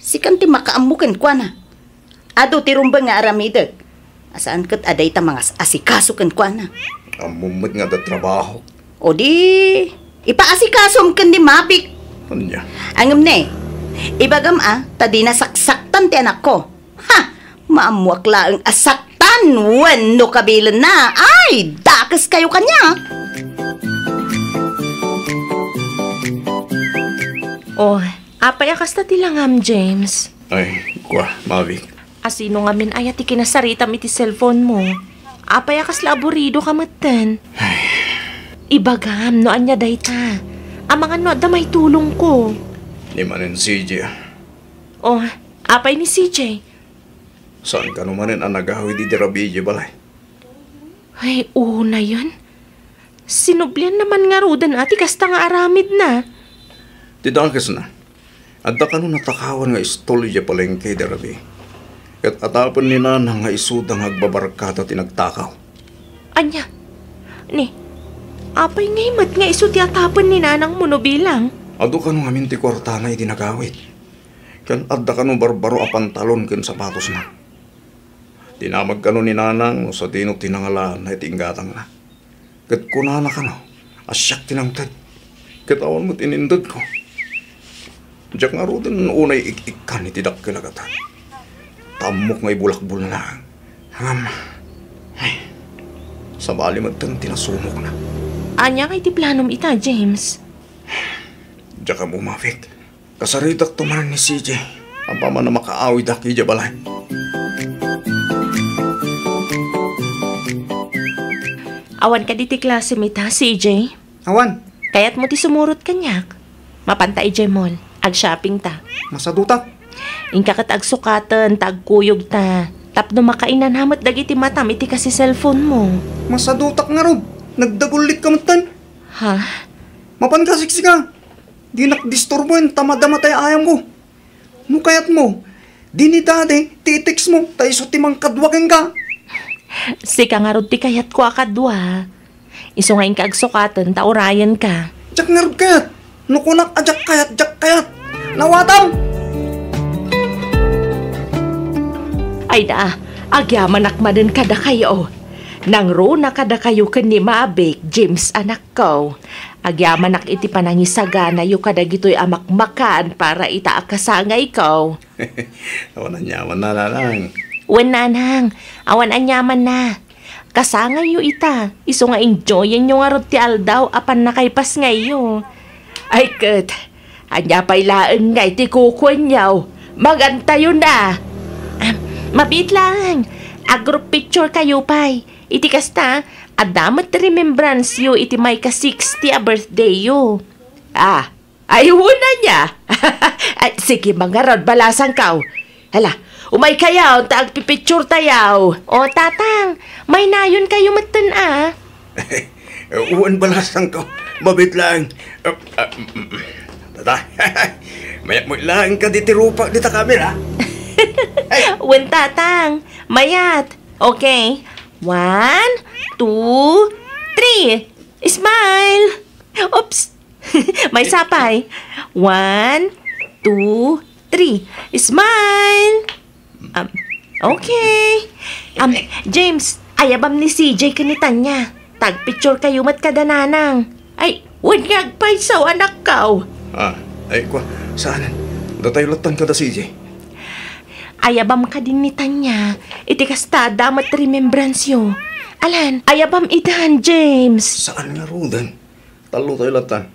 Sikan ti makaammo kenkuana. Adu ti rumbeng nga aramidek. A saan ket a dayta mangas-asikaso kenkuana. Ammom met nga adda trabaho. O di, ipaasikasom ken ni Mavic. Ania? Ngem ne, Ibagam a, ta dina saksaktan ti anakko. Ha! Maammoak laeng a saktan wenno kabilenna. Ay, dakes kayo kaniak. Oh, apay a kasta ti langam, James? Ay, kua, Mavic. Asino ngamin aya ti kinasaritam iti cellphone mo? Apay a kasla aburido ka metten? Ay. Ibagam no ania dayta. Amangan no adda maitulongko. Ni manen C J. Oh, apay ni C J? Saan kano manen a nagawid idi rabii idiay balay? Ay, unayen. Sinublianna man ngaruden a ti kasta nga aramidna. Ti dakesna, adda kano natakawan nga istorya idiay palengke idi rabii. Ket atapen ni Nanang nga isuda nga agbabarkada ti nagtakaw. Ania? Ni, apay ngay met nga isu ti atapen ni Nanang mo no bilang? Adu kano ngamin ti kuartana idi nagawid. Ken adda kano barbaro a pantalon ken sapatosna. Dinamag kano ni Nanang no sadino ti nangalaanna iti inggatangna. Ket kunana kano a siak ti nangted. Ket awan met inindegko. Diak ngaruden unay ik-ikkan iti dakkel a gatad. Ta ammok nga ibulakbulna laeng. Ngem, ay, sabali metten ti nasumokna. Ania ngay ti planom ita, James? Diak ammo, Mavic. Kasaritakto manen ni C J. Apaman a makaawidak idiay balay. Awan kadi ti klasem ita, C J? Awan. Kayatmo ti sumurot kaniak? Mapanta idiay mall. Ag-shopping ta. Masadutak. Inka ket agsukaten ta agkuyogta. Tapno makainanha met dagiti matam iti kasi cellphone mo. Masadutak ngarud. Nagdagullitka metten. Ha? Mapanka siksika. Dinak disturboen ta madama tay ayamko. No kayatmo, dina ni Daddy ti i-text mo, ta isu ti mangkadua kenka. Sika ngarud ti kayatko a kadua. Isu nga inka agsukaten ta urayenka. Diak ngarud kayat. No kunak a diak kayat, diak kayat. Nawatam! Ay da, agyamanak manen kadakayo. Nangruna kadakayo ken ni Mavic, James, anakko. Agyamanak iti panangisaganayo kadagitoy a makmakan para ita a kasangayko. Awan aniamanna, Nanang. Wen, Nanang, awan aniamanna. Kasangayyo ita, isu nga enjoyenyo ngarud ti aldaw a pannakaipasngayyo. Ay ket, ania pay laeng ngay ti kukuenyo? Magantayo na. Ah, mabiit laeng. A-group picture kayo pay. Iti kasta, adda met remembrance yo iti maika-sixty a birthday yo. Ah, ay, wen ania. Ay, sige, mangarud, balasangko. Hala, umay kayo, ta agpipicture tayo. O, Tatang, maynayon kayo metten, ah. Wen, balasangko. Mabiit laeng. Ah, ah, mm, mm. Tata, mayat mo laeng kadi ti rupak dita kamera. Wen, Tatang, mayat. Okay. One, two, three. Smile. Oops. Maysa pay. One, two, three. Smile. Um, okay. Um, James, ayabam ni C J ken ni Tanya. Tagpicture kayo met kada nanang. Ay, wen nga agpayso, anakko. Ah, ay, kua, saan? Datayo lattan kada C J. Ayabam kadin ni Tanya, iti kasta, adda met remembrance yo. Alan, ayabam idan, James. Saan ngaruden? Tallo tayo lattan.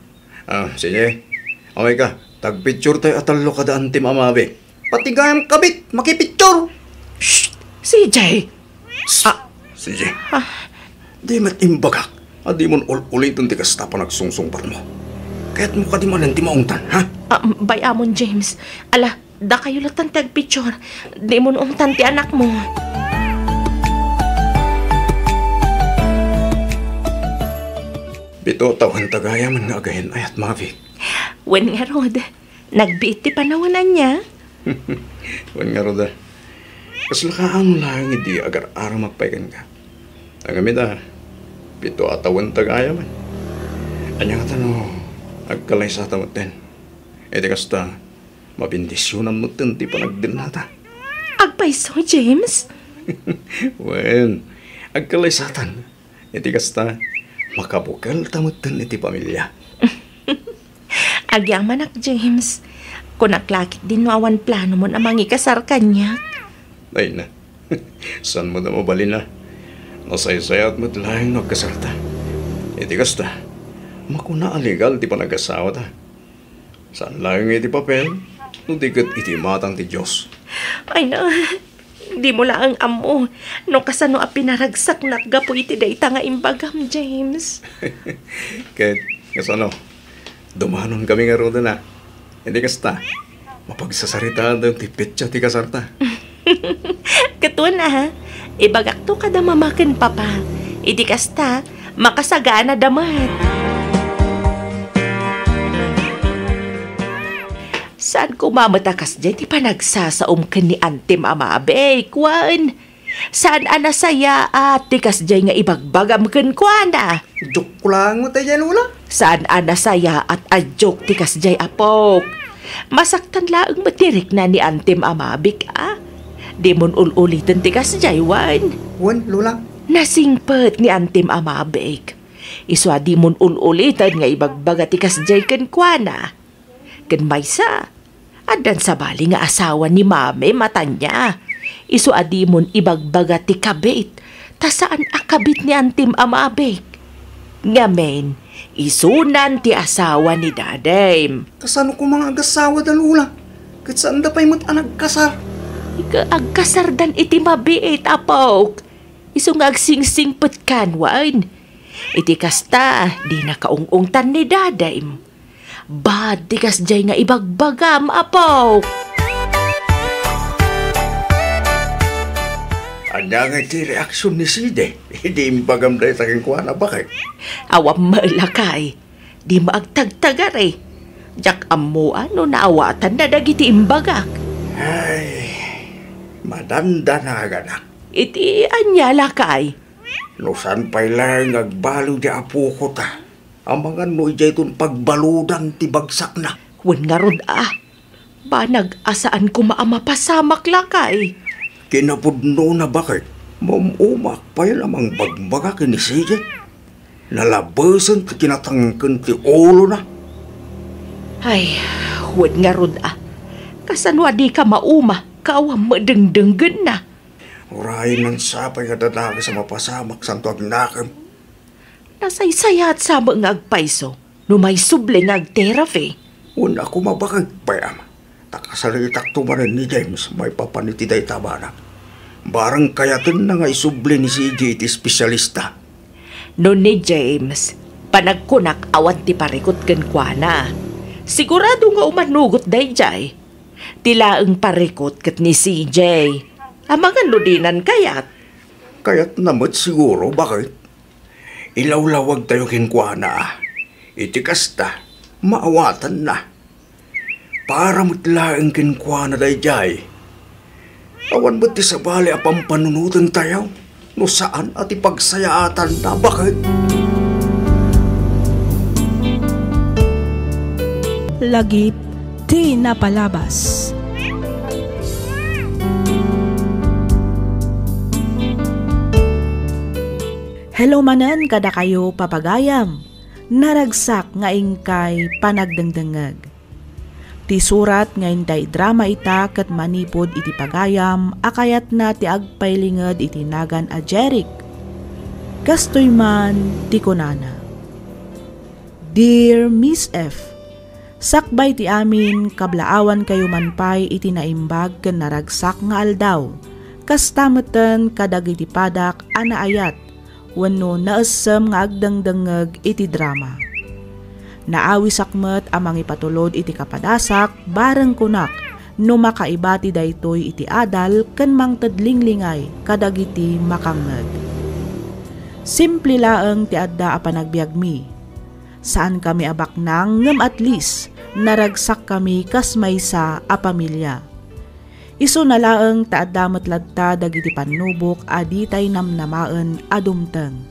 Ah, sige. Away ka, tagpicture tayo a tallo kada antim a Mavic. Pati gayam kabit, makipicture. Shh! C J! Ah. Sige. Ah. Di met imbagak a dimon ul-uliton ti kasta panagsungsungbatmo. Kayatmo kadi manen ti maungtan, ha? Ah, bay-amon, James. Ala, dakayo lattan ti agpicture. Dimon ungtan ti anakmo. Pito a tawen ta gayamen nga agayan-ayat, Mavic. Wen ngarud, nagbiit ti panawen ania? Wen ngarud a. Kasla kaano laeng idi agar-aramak pay kenka. Ngem ita, pito a tawen ta gayamen. Ania ngata no agkalaysata metten? Iti kasta, mabendisionan metten ti panagdennata. Agpayso, James? Wen, agkalaysatan. Iti kasta, makabukelta metten iti pamilia. Agyamanak, James. Kunak la ketdin no awan planomon a mangikasar kaniak. Ay na. Saan met a mabalin a? Nasaysayaat met laeng no agkasarta. Iti kasta, makuna a legal ti panag-asawata. Saan laeng iti papel, no di ket iti imatang ti Dios. Ay na, dimo laeng ammo no kasano a pinaragsaknak gapu iti dayta nga imbagam, James. Ket kasano? Dumanonkami ngaruden a. Iti kasta, mapagsasaritaaden ti petsa ti kasarta. Ket wen a, ibagakto kada mama ken papa. Iti kasta, makasagaanada met. Saan koma met a kasdiay ti panagsasaom ken ni Antem a Mabik, wen? Saan a nasayaat ti kasdiay nga ibagbagam kenkuana. Joke lang met daydiay, Lola. Saan a nasayaat a joke ti kasdiay, apok. Masaktan laeng met ti rikna ni Antem a Mabik a. Dimon ul-uliten ti kasdiay, wen? Wen, Lola. Nasingpet ni Antem a Mabik. Isu a dimon ul-uliten nga ibagbaga ti kasdiay kenkuana. Ken maysa, addan sabali nga asawa ni Mame a Tania. Isu a dimon ibagbaga ti kabit, ta saan a kabit ni Antem a Mabik. Ngamin, isunan ti asawa ni Dadem. Kasano koma nga agasawada, Lola? Ket saanda pay met a nagkasar. Ika, agkasardan iti mabiit, apok. Isu nga agsingsingpetkan, wen. Iti kasta, dina kaung-ungtan ni Dadem. Bad ti kasdiay nga ibagbagam, apok. Ania ngay ti reaksion ni Side idi imbagam dayta kenkuana, baket? Awan met, lakay. Dimo agtagtagari. Diak ammo a no naawatanna dagiti imbagak. Ay, madandanaganak. Iti ania, lakay? No saan pay laeng nga agbaliw ti apokota, amangan no idiayton pagbaludan ti bagsakna. Wen ngarud a, banag a saan koma a mapasamak, lakay. Kinapudnona, baket, maum-umaak payen a mangbagbaga ken ni Side. Nalabesen ti kinatangken ti ulona. Ay, wen ngarud a, kasano a dika mauma, ka awan met dengdenggenna? Uray, saan pay nga dadakes a mapasamak, saanto agnakem. Nasaysayaat sa met nga agpayso no maisubli nga ag-therapy. Wen a koma, baket, bay-am. Ta kasaritakto manen ni James maipapan iti dayta a banag. Bareng kayatenna nga isubli ni Side iti espesyalista. No ni James, panagkunak awan ti parikut kenkuana. Sigurado nga umanugot daydiay. Ti laeng parikut ket ni Side. Amangan no dinan kayat. Kayatna met siguro, baket. Ilawlawagtayo kenkuana a. Iti kasta, maawatanna. Para met laeng kenkuana daydiay. Awan met ti sabali a pampanunotentayo no saan a ti pagsayaatanna, baket. Lagip ti napalabas. Hello manen kadakayo, papagayam. Naragsak nga inkay panagdengdengngeg. Ti surat nga intay drama ita ket manipud iti pagayam a kayatna ti agpailinged iti nagan a Jeric. Kastoy man ti kunana, Dear Miss F, sakbay ti amin, kablaawankayo man pay iti naimbag ken naragsak nga aldaw. Kasta metten kadagiti padak a naayat wenno naessem nga agdengdengngeg iti drama. Naawisak met a mangipatulod iti kapadasak bareng kunak no makaibati daytoy iti adal ken mangted linglingay kadagiti makangngeg. Simple laeng ti adda a panagbiagmi. Saankami a baknang ngem at least naragsakkami kas maysa a pamilia. Isuna laeng ta adda met latta dagiti pannubok a ditay namnamaen a dumteng.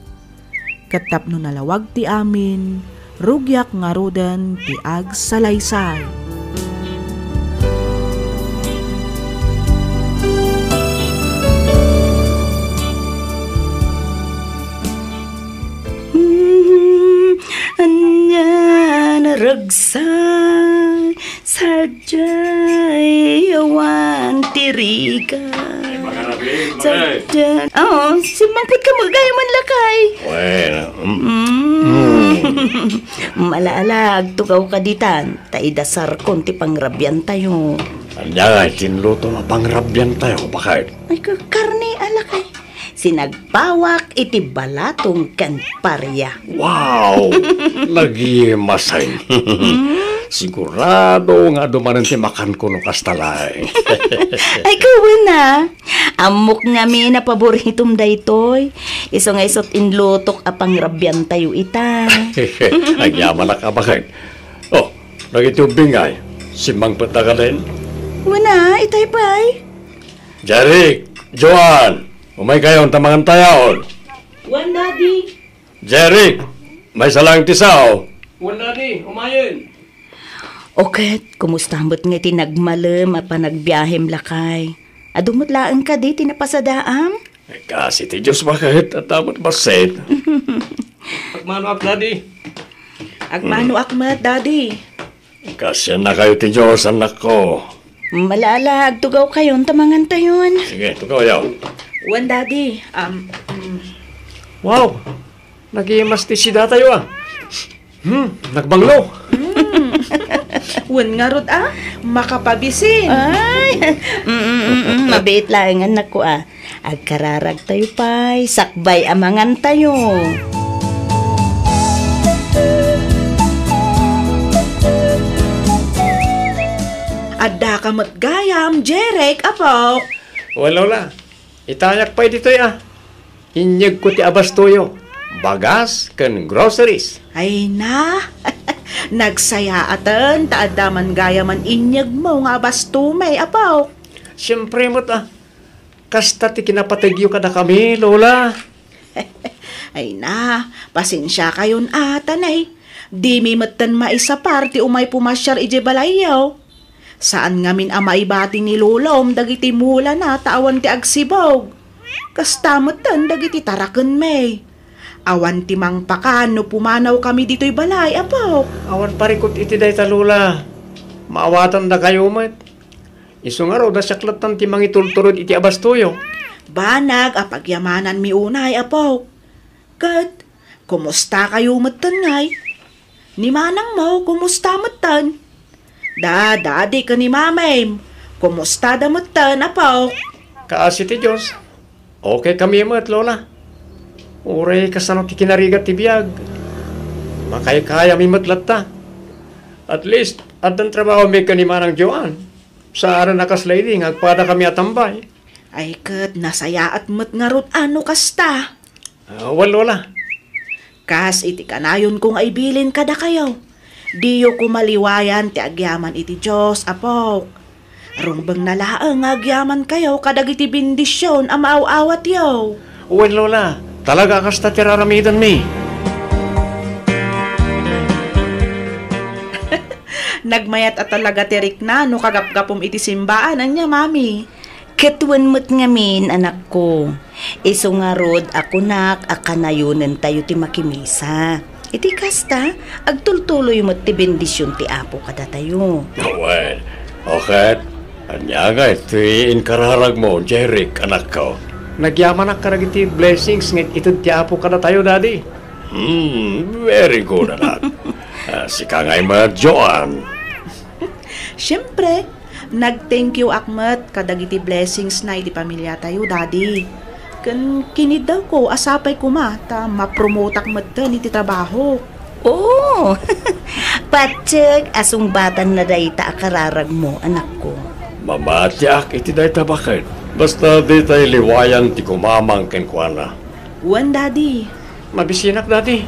Ket tapno nalawag ti amin, rugiak ngaruden ti agsalaysay. Hmm, ania naragsak? Adiay, awan ti rigat. Ay, makarabin, Maray. Sadiay. Oo, simmangpet ka met gayam, lakay. Well, mm. Mm. Malala, agtugaw ka ditan, ta idasarkon ti pangrabiantayo. Ania nga tinluto nga pangrabiantayo, baket? Ay, ka-, karne, a, lakay. Sinagpawak iti balatong ken paria. Wow! Nagimasen. Sigurado nga adu manen ti makanko no kasta laeng. Ay, kawen a. Ammok ngamin a paboritom daytoy. Isu nga isut' inlutok a pangrabiantayo ita. Agyamanak a baket. Oh, dagiti ubbing ay, simmangpet da kadin? Wen a, itay pay. Jeric, Joan, umaykayon ta mangantayon. Wen, Daddy. Jeric, maysa laeng ti sao. Wen, Daddy, umayen. O ket, kumusta met nga iti nagmalem a panagbiahem, lakay? Adu met laeng kadi ti napasadaam? Kas iti Dios, baket, adda met bassit. Agmanoak, Daddy. Agmanoak met, Daddy. Kasiannakayo ti Dios, annakko. Malala, agtugawkayon ta mangantayon. Sige, tugawyo. Wen, Daddy. Um, mm. Wow! Nagimas ti sidatayo, a. Hmm, nagbanglo. Mm. Wen ngarud, a, makapabisin. Ay, mm, mm, mm, mm, mabiit laeng, annakko, a. Agkararagtayo pay, sakbay a mangantayo. Addaka met gayam, Jeric, apok. Well, Lola, itayak pay ditoy, a. Inyegko ti abastoyo, bagas ken groceries. Ay na, nagsayaaten ta adda man gayaman inyegmo nga abastomi, apok. Siempre met, a. Kasta ti kinapategyo kadakami, Lola. Ay na, pasensiakayon a, ta nay, dimi metten maisapar ti umay pumasiar idiay balayyo. Saan ngamin a maibati ni Lolom dagiti mulana ta awan ti agsibug. Kasta metten dagiti tarakenmi. Awan ti mangpakan no pumanawkami ditoy balay, apok. Awan parikut iti dayta, Lola. Maawatandakayo met. Isu ngarud a siak latta ti mangitultured iti abastoyo. Banag a pagyamananmi unay, apok. Ket, kumustakayo metten ngay? Ni manangmo, kumusta metten? Da, dadi ken ni mamim, kumustada metten, apok? Kaasi ti Dios, okay kami met, Lola. Uray kasano ti kinarigat ti biag, makaykayami met latta. At least, addan trabahomi ken ni Manang Joan. Saan a kasla idi nga agpadakami a tambay. Ay ket, nasayaat met ngarud a no kasta. Ah, wen, Lola. Kas iti kanayonko nga ibilin kadakayo, diyo koma liwayan ti agyaman iti Dios, apok. Rumbengna laeng nga agyamankayo kadagiti bendision a maaw-awatyo. Wen, Lola, talaga a kasta ti raramidenmi. Nagmayat a talaga ti rikna no kagapgapum iti simbaan, ania, Mami? Ket wen met ngamin, anakko, isu ngarud a kunak a kanayonentayo ti makimisa. Iti kasta, agtultuloy met ti bendision ti Apo kadatayo. Wen, o ket, ania ngay ti inkararagmo, Jeric, anakko? Nagyamanak kadagiti blessings nga it-ited ti Apo kadatayo, Daddy. Hmm, very good, anak. Ah, sika ngay met, Joan. Siempre, nag-thank you ak met kadagiti blessings na iti pamiliatayo, Daddy. Ken kiniddawko a sapay koma ta mapromotak metten iti trabaho. Oh! Pateg a sungbatan na dayta a kararagmo, anakko. Mamatiak iti dayta baket. Basta ditay liwayan ti kumamang kenkuana. Wen, Daddy. Mabisinak, Daddy.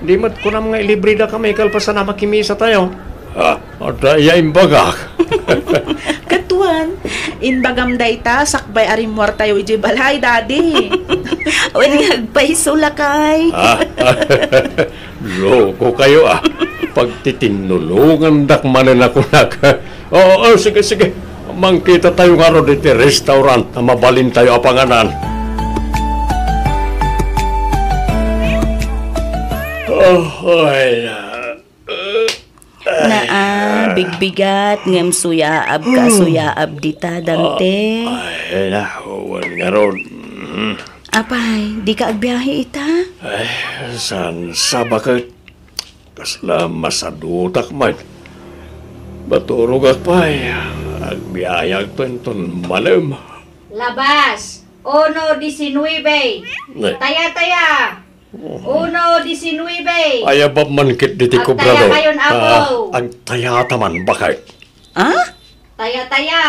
Di met kunam nga ilibridakami kalpasan a makimisa tayo. Ha? Adda iya imbagak. Ket wen, imbagam dayta sakbay a rimmuartayo idiay balay, Daddy. Wen nga agpayso, lakay. Ha? Loko kayo, a. Pagtitinulongandak manen a kunak. Oo, oo, sige, sige. Mangkita tayo ngarud iti restaurant a mabalintayo a panganan. Oh, ay, ah, Naan, Bigbigat ngem suyaab ka, suyaab dita, Dante. Ay, na, wen ngarud. Mm. Apay, dika agbiahe ita? Ay, saan sa baket? Kasla masadutak met. Maturogak pay. Agbiaheak inton malem. Labas, uno diecinuebe. Ne. Taya, taya. Uno diecinuebe. Ayabab man ket diti kobrador. Agtaya kayon, Apo. Ah, agtayata man, baket. Ah? Taya, taya.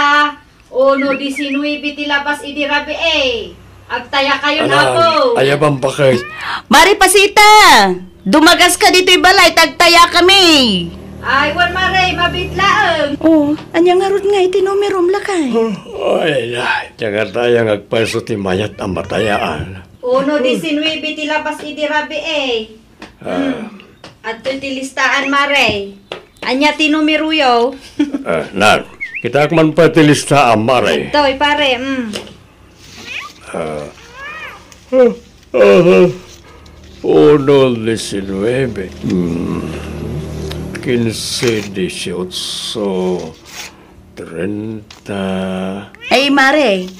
Uno diecinuebe ti labas idi rabii. Agtaya kayon, Apo. Ayabam, baket. Mare Pasita, dumagaska ditoy balay, ta agtayakami. Ay, wen, Mare, mabiit laeng. Oh, ania ngarud ngay ti numerom, lakay? Ay, na, diak gayam agpayso ti mayat a matayaan. Uno diecinuebe ti labas idi rabii. Ah. Hmm. Adtoy ti listaan, Mare. Ania ti numeroyo? Ah, nan, kitaek man pay ti listaan, Mare. Adtoy, pare, mm. Ah. Ah, ah. Uno diecinuebe. Hmm. Quince dieciocho. Treinta. Ay, Mare,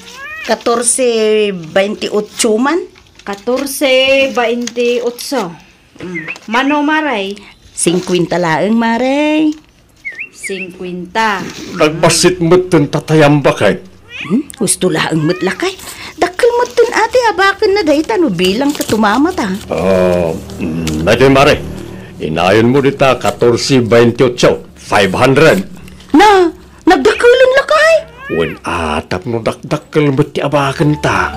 catorce veintiocho man? Catorce veintiocho. Mm. Mano, Mare? Cincuenta laeng, Mare. Cincuenta. Nagbassit metten tatayam, baket. Hmm? Husto laeng met, lakay. Dakkel metten a ti abakenna dayta no bilang ta tumamata. Ah, mm, daytoy, Mare. Inayonmo dita catorce veintiocho. Five hundred. Na, nagdakkelen, lakay? Wen, a, tapno dakdakkel met ti abakenta.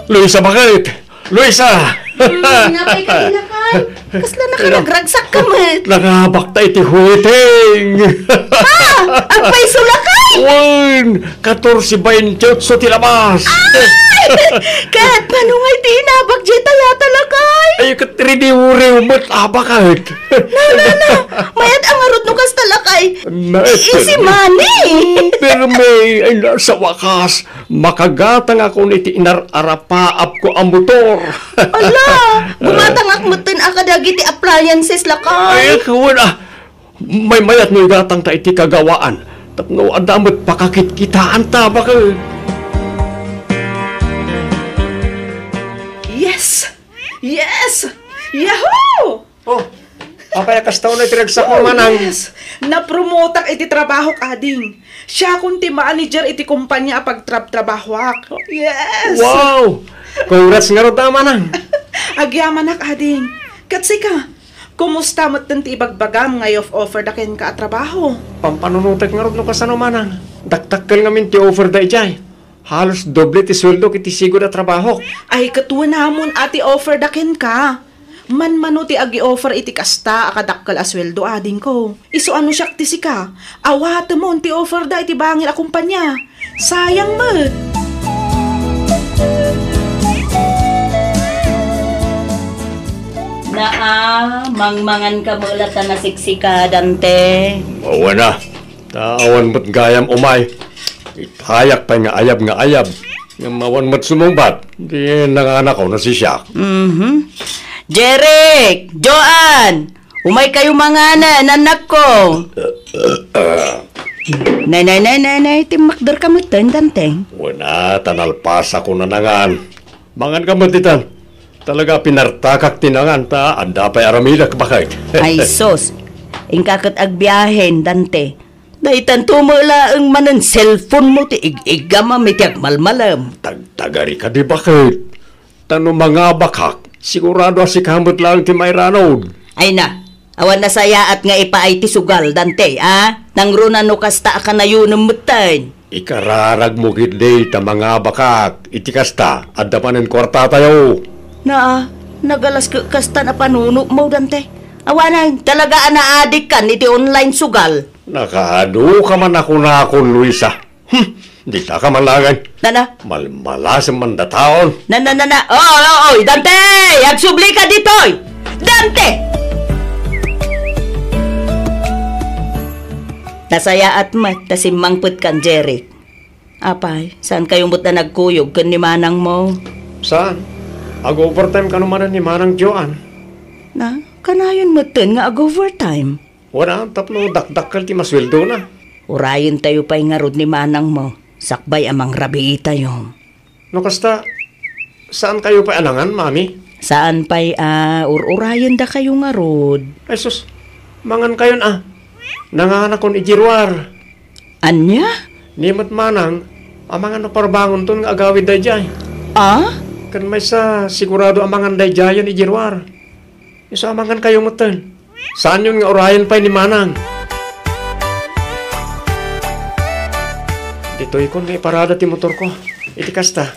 Luisa, baket? Luisa! Hmm, napay ka, lakay? Kasla nakaragragsak ka met. Nangabak ta iti huiting. Ha? Agpayso, lakay? Wen, catorce veintiocho ti labas. Ay! Ket mano ngay ti inabak diay tayata, lakay? Ay, ket ridiwriw met, a, baket. Na, na, na. Mayat a ngarud no kasta, lakay. Na, easy money. Permi, ay, na, sa wakas, makagatangakon iti inar-arapaapko a motor. Ala, gumatangak metten a kadagiti appliances, lakay. Ay, kawan, ah. Maymayat no igatangta iti kagawaan tapno adda met pakakitkitaanta, baket. Yes! Yes! Yahoo! Oh, apay a kasta unay ti ragsakmo, oh, manang? Yes! Napromotak iti trabahok, ading. Siakon ti manager iti kompania a pagtrabtrabahoak. Yes! Wow! Congrats ngarud, a, manang. Agyamanak, ading. Ket sika, kumusta metten ti ibagbagam nga i-offerda kenka a trabaho? Pampanunotek ngarud no kasano, manang. Dakdakkel ngamin ti offerda idiay. Halos doble ti sueldok iti sigud a trabahok. Ay, ket wenamon a ti offerda kenka. Manmano ti agi-offer iti kasta a kadakkel a sueldo, adingko. Isu a no siak ti sika, awatemon ti offerda iti bangir a kompania. Sayang met. Naa, mangmangan ka met la ta nasiksika, Dante. Awan a. Ta awan met gayam umay. Itayak pay nga ayab nga ayab. Ngem awan met sumungbat. Di nanganako nasisiak. Mhm. Jeric! Joan! Umay kayo manganen, annakko! Nay, nay, nay, nay, nay, timmakder ka met, Dante. Wen a, ta nalpasakon a nangan. Mangan ka met ditan. Talaga, pinartakak ti nangan, ta adda pay aramidek, baket. Ay, sus. Inka ket agbiahen, Dante. Daytanto met laeng manen cellphone mo ti ig-igam a iti agmalmalem. Tagtagari kadi, baket. Ta no mangabakak, sigurado a sika met laeng ti mairanud. Ay na, awan nasayaat nga ipaay ti sugal, Dante, a? Nangruna no kasta a kanayonem metten. Ikararagmo ketdi ta mangabakak. Iti kasta, adda manen kuartatayo. Naa, nagalas ket kasta a panunotmo, Dante. Awanen, talaga a naadikkan iti online sugal. Nakaadu ka man a kunakon, Luisa. Hmm, dita ka man laeng. Nana? Malmalasem man dataon. Nana, nana. Oy, oy, oy, Dante! Agsubli ka ditoy! Dante! Nasayaat met ta simmangpet kan Jeric. Apay, saan kayo met a nagkuyog ken ni manangmo? Saan? Ag-overtime kano manen ni Manang Joan. Na, Kanayon metten nga ag-overtime. Wala, tapno dakdakkel ti masueldona. Urayentayo pay ngarud ni manangmo, sakbay a mangrabiitayo. No kasta, saankayo pay a nangan, Mami? Saan pay a ur-urayendakayo ngarud? Ay sus, mangankayon a. Nanganakon idiay ruar. Ania? Ni met manang, amangan no parbangonton nga agawid daydiay. A? Ken maysa, sigurado amangan daydiayen idiay ruar. Isu amangan kayo metten. Saanyon nga urayen pay ni manang. Ditoykon nga iparada ti motorko. Iti kasta,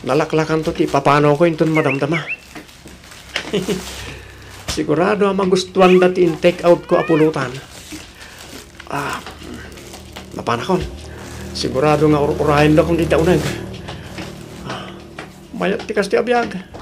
nalaklakanto ti ipapanawko inton madamdama. Sigurado a magustuanda ti in-take outko a pulutan. Ah, mapanakon. Sigurado nga ur-urayendakon dita uneg. Ah, mayat ti kasta a biag.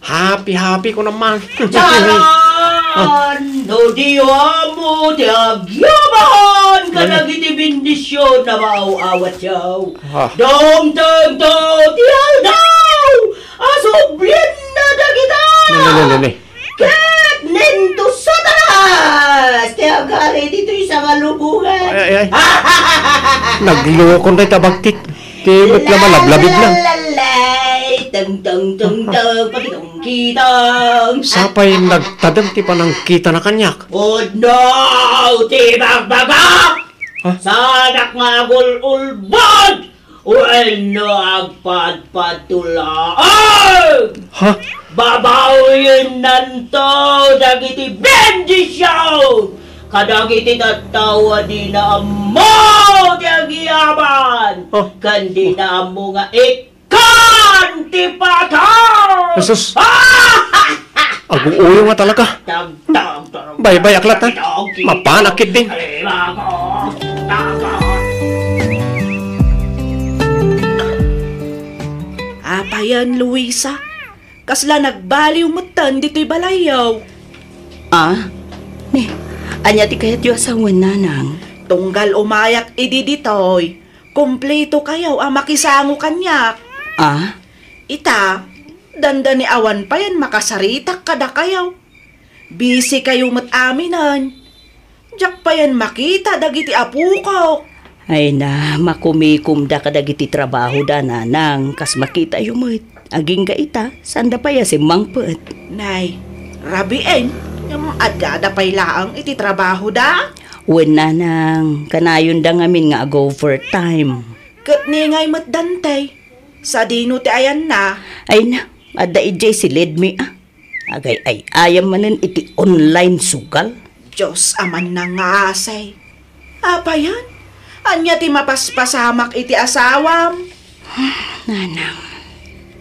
Happy, happy ko naman. Charan! No di amo ti agyaman kadagiti bendision a maaw-awatyo. Ah. Dumtengto ti aldaw a sublienna dagita. Ne, ne, ne, ne, ne. Ket ninto Satanas ti agari ditoy sangalubongan. Ay, ay, ay. Naglokon dayta bagtit. Ti met la malablabid na. Lalalay, teng, teng, teng, teng, pati tong kitang. Sapay nagtadem ti panangkitana kaniak. Pudno ti bagbagak! Ha? Saanak nga agul-ulbod wenno agpadpadtulaeng. Ha? Babawennanto dagiti bendision kadagiti tattao a dina ammo ti agyaman, Oh. ken dina ammo nga ikkan ti patay. Jesus. Aguuyo nga talaga. Tag, tag, tag, Bay, bay, aklat, ha? tag, tag, Mapanak ketdin. Ay, bako. Tag, tag. Apayen, Luisa? Kasla nagbaliw metten ditoy balayyo. Ah? Ni, ania ti kayatyo a sawen, nanang? Tunggal umayak idi ditoy, kumpletokayo a makisango kaniak. Ah? Ita, dandani awan payen makasaritak kadakayo. Busy kayo met aminen. Diak payen makita dagiti apokok. Ay na, makumikomda kadagiti trabahoda, nanang, kas makitayo met. Agingga ita, saanda pay a simmangpet. Nay, rabien, ngem addada pay laeng iti trabahoda? Wen, nanang, kanayonda ngamin nga ag-overtime. Ket ni ngay met Dante? Sadino ti ayanna? Ay na, adda idiay si Ledmi, a. Agay-ay-ayam manen iti online sugal. Dios a mannangngaasi. Apayen? Ania ti mapaspasamak iti asawam? Nanang.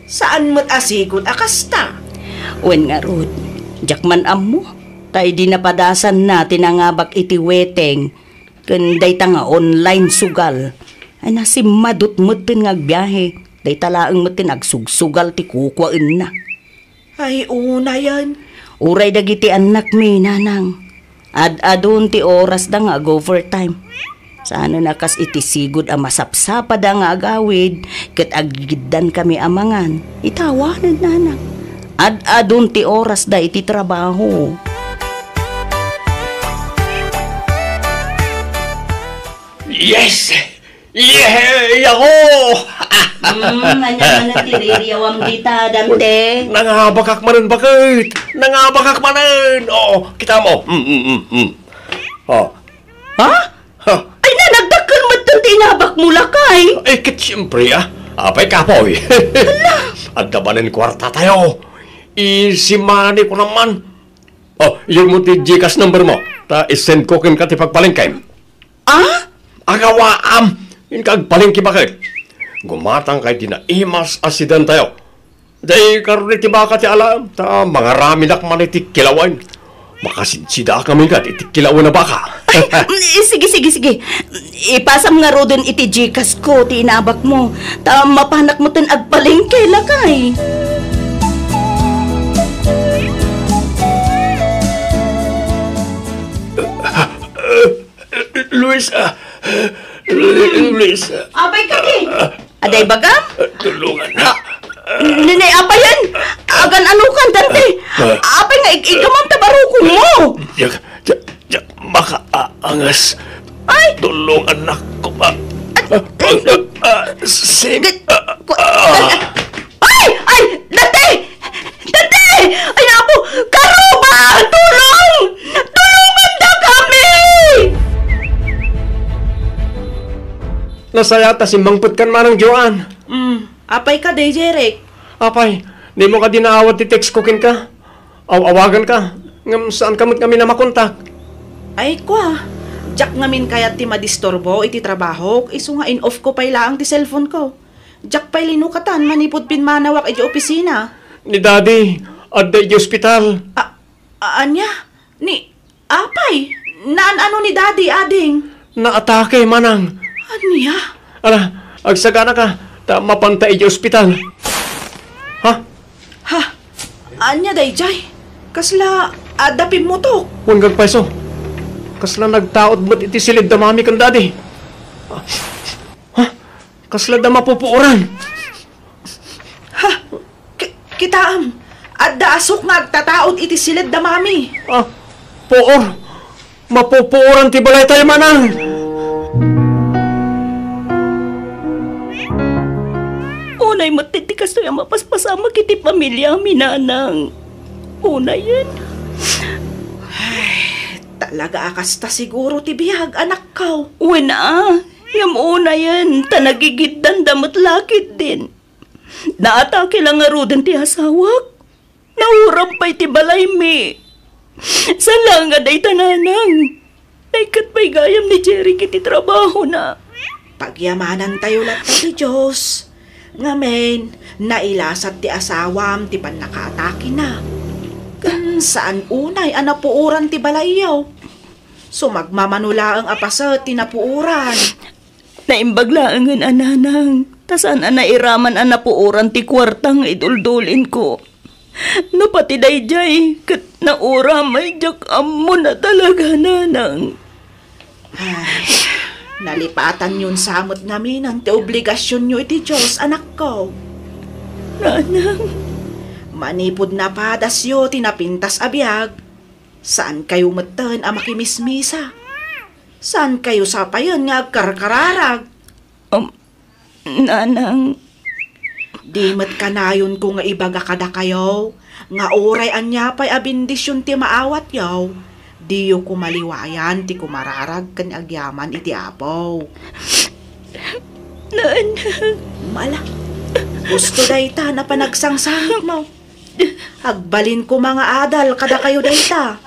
Saan met a sigud a kasta? Wen ngarud, diak man ammo. Ta idi napadasanna ti nangabak iti weteng ken dayta nga online sugal, ay nasimmadot metten nga agbiahe. Dayta laeng metten agsugsugal ti kukuaenna. Ay, unayen. Uray dagiti annakmi, nanang. Ad-adun ti orasda nga ag-overtime. Saanen a kas iti sigud a masapsapada nga agawid ket agigiddankami a mangan. Ita awanen, nanang. Ad-adun ti orasda iti trabaho. Yes! Yehey! Ako! Hmm, ania manen ti ririawam dita, Dante? Nangabakak manen, baket! Nangabakak manen! Oo, kita mo. Mm, mm, mm, mm. Oh. Ha? Ha? Ay, nanagdakkel met ti inabakmo, lakay. Ay, ket siyempre, ah. Apay, kapoy. Hala! Adda manen kuartatayo. Easy money ko naman. Oh, iyegmo ti Gcash number mo. Ta isend ko kenka ti pagpalengkem. Ah? Agawaam! Inka agpalengke, baket. Gumatangka iti naimas a sedan tayo. Dayta karon iti baka ti alaem, ta mangaraminak man iti kilawen. Makasidsidaak ngamin kad iti kilawen a baka. Ay, mm, sige, sige, sige. Ipasam ngaruden iti Gcash ko ti inabakmo, ta mapanak metten agpalengke, lakay. Luis, ah, Lu-, Luis, ah. Apay kadi? Aday bagam? Tulungan na. Ah. Ni, ni, apay yan? Agan-ano kan, Dante? Apay nga ig-, igamam ta barukongmo? Diak, diak, diak makaangas. Ay! Tulongannakon. Ah, ah, ah, ah, si, ah, ah. Ay! Ay! Dante! Dante! Ay, Apo! Karuba! Tulong! Tulongandakami! Nasaya ta simmangpetkan, Manang Joan. Mm. Apay kadi, Jeric? Apay, dimo kadi naawat ti text ko kenka? Aw-awaganka, ngem saanka met ngamin a makontak. Ay, kua, diak ngamin kayat ti madisturbo iti trabahok, isu nga in-off ko pay laeng ti cellphone ko. Diak pay linukatan manipud pimmanawak iti opisina. Ni Daddy, adda iti ospital. A-, a-, ania? Ni, Apay, naan-ano ni Daddy, ading? Naatake, Manang. Ania? Ala, agsaganaka, ta mapanta iti ospital. Ha? Ha? Ania daydiay? Kasla adda pimmutok? Wen, agpayso. Kasla nagtaud met iti siled da Mami ken Daddy. Ha? Kasla da mapupuoran. Ha? Ki-, kitaem, adda asuk nga agtataud iti siled da Mami. Ah, puor. Mapupuoran ti balaytayo, Manang. Unay met ti kastoy a mapaspasamak iti pamiliami, Nanang. Unayen. Ay, talaga a kasta siguro ti biag, anakko. Wen a, ngem unayen, ta nagigiddanda met la ketdin. Naatake la ngaruden ti asawak. Nauram pay ti balaymi. Saan laeng a dayta, Nanang. Naikkat pay gayam ni Jeric iti trabahona. Pagyamanantayo latta ti Dios. Ngamin, nailasat ti asawam ti pannakaatakena. Ken saan unay a napuoran ti balayyo. Sumagmamano laeng a paset ti napuoran. Naimbag laengen a, Nanang, ta saan a nairaman a napuoran ti kuarta nga iduldulinko. No pati daydiay ket nauramay, diak ammo a talaga, Nanang. Ay, nalipatanyon sa met ngamin ti obligasionyo iti Dios, anakko. Nanang. Manipud napadasyo ti napintas a biag, saankayo metten a makimismisa. Saankayo sapayen nga agkarkararag. Um, Nanang. Di met kanayonko nga ibaga kadakayo nga uray ania pay a bendision ti maawatyo, diyo koma liwayan ti kumararag ken agyaman iti Apo. Nanang. Mala, husto dayta a panagsangsangitmo. Agbalin koma nga adal kadakayo dayta.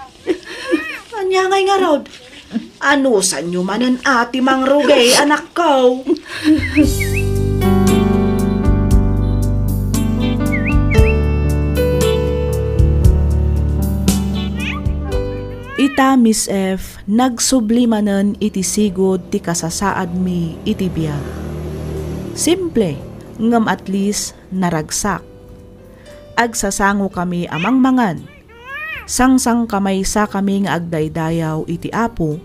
Ania ngay ngarud? Anusanyo manen a ti mangrugi, anakko? Ita, Miss F, nagsubli manen iti sigud ti kasasaadmi iti biag. Simple, ngem at least naragsak. Agsasangokami a mangmangan. Sangsangkamaysakami nga agdaydayaw iti Apo,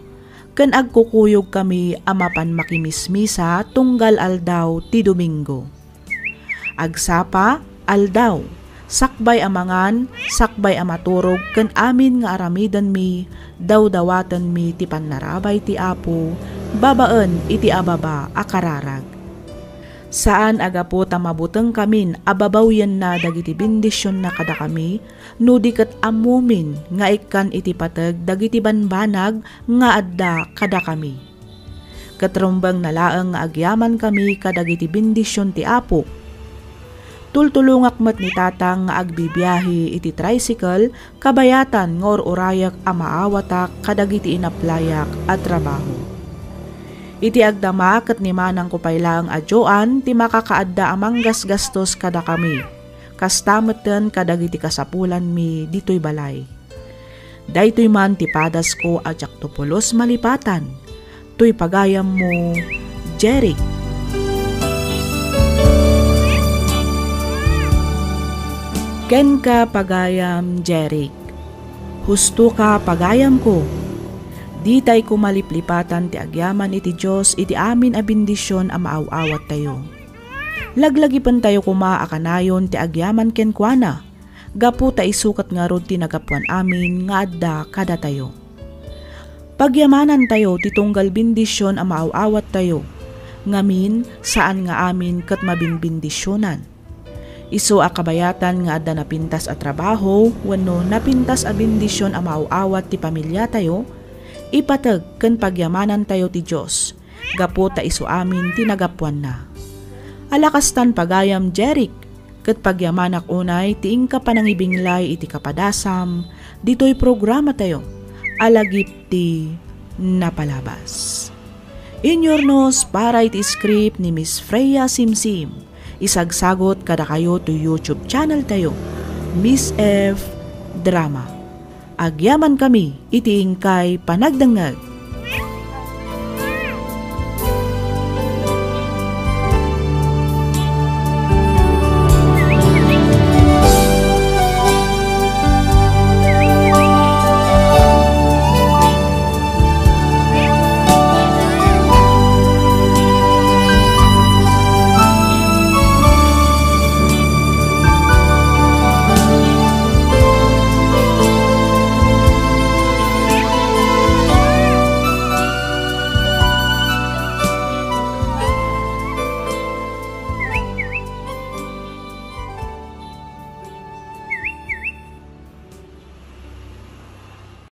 ken agkukuyogkami a mapan makimismisa tunggal aldaw ti Domingo. Agsapa, aldaw, sakbay a mangan, sakbay a maturog ken amin nga aramidenmi, dawdawatenmi ti pannarabay ti Apo babaen iti ababa a kararag. Saan a gapu ta mabutengkamin a babawyenna dagiti bendisionna kadakami, no di ket ammomin nga ikkan iti pateg dagiti banbanag nga adda kadakami. Ket rumbengna laeng nga agyamankami kadagiti bendision ti Apo. Tultulongak met ni Tatang nga agbibiahe iti tricycle kabayatan nga ur-urayek a maawatak kadagiti inaplayak a trabaho. Iti agdama ket ni manangko pay laeng a Joan ti makakaadda a manggasgastos kadakami, kasta metten kadagiti kasapulanmi ditoy balay. Daytoy man ti padasko a diakto pulos malipatan. Toy pagayammo, Jeric. Kenka, pagayam Jeric. Hustoka, pagayamko. Ditay koma liplipatan ti agyaman iti Dios iti amin a bendision a maaw-awattayo. Laglagipentayo koma a kanayon ti agyaman kenkuana, gapu ta isu ket ngarud ti nagapuan amin nga adda kadatayo. Pagyamanantayo ti tunggal bendision a maaw-awattayo, ngamin, saan nga amin ket mabinbendisionan. Isu a kabayatan nga adda napintas a trabaho wenno napintas a bendision a maaw-awat ti pamiliatayo, ipateg ken pagyamanantayo ti Dios, gapu ta isu amin ti nagapuanna. Alakastan pagayam, Jeric, ket pagyamanak unay ti inka panangibinglay iti kapadasam ditoy programatayo a Lagip ti Napalabas. Inyurnos para iti script ni Miss Freya Simsim. Isagsagot kadakayo to YouTube channel tayo, Miss F Drama. Agyaman kami iti inkay panagdengngeg.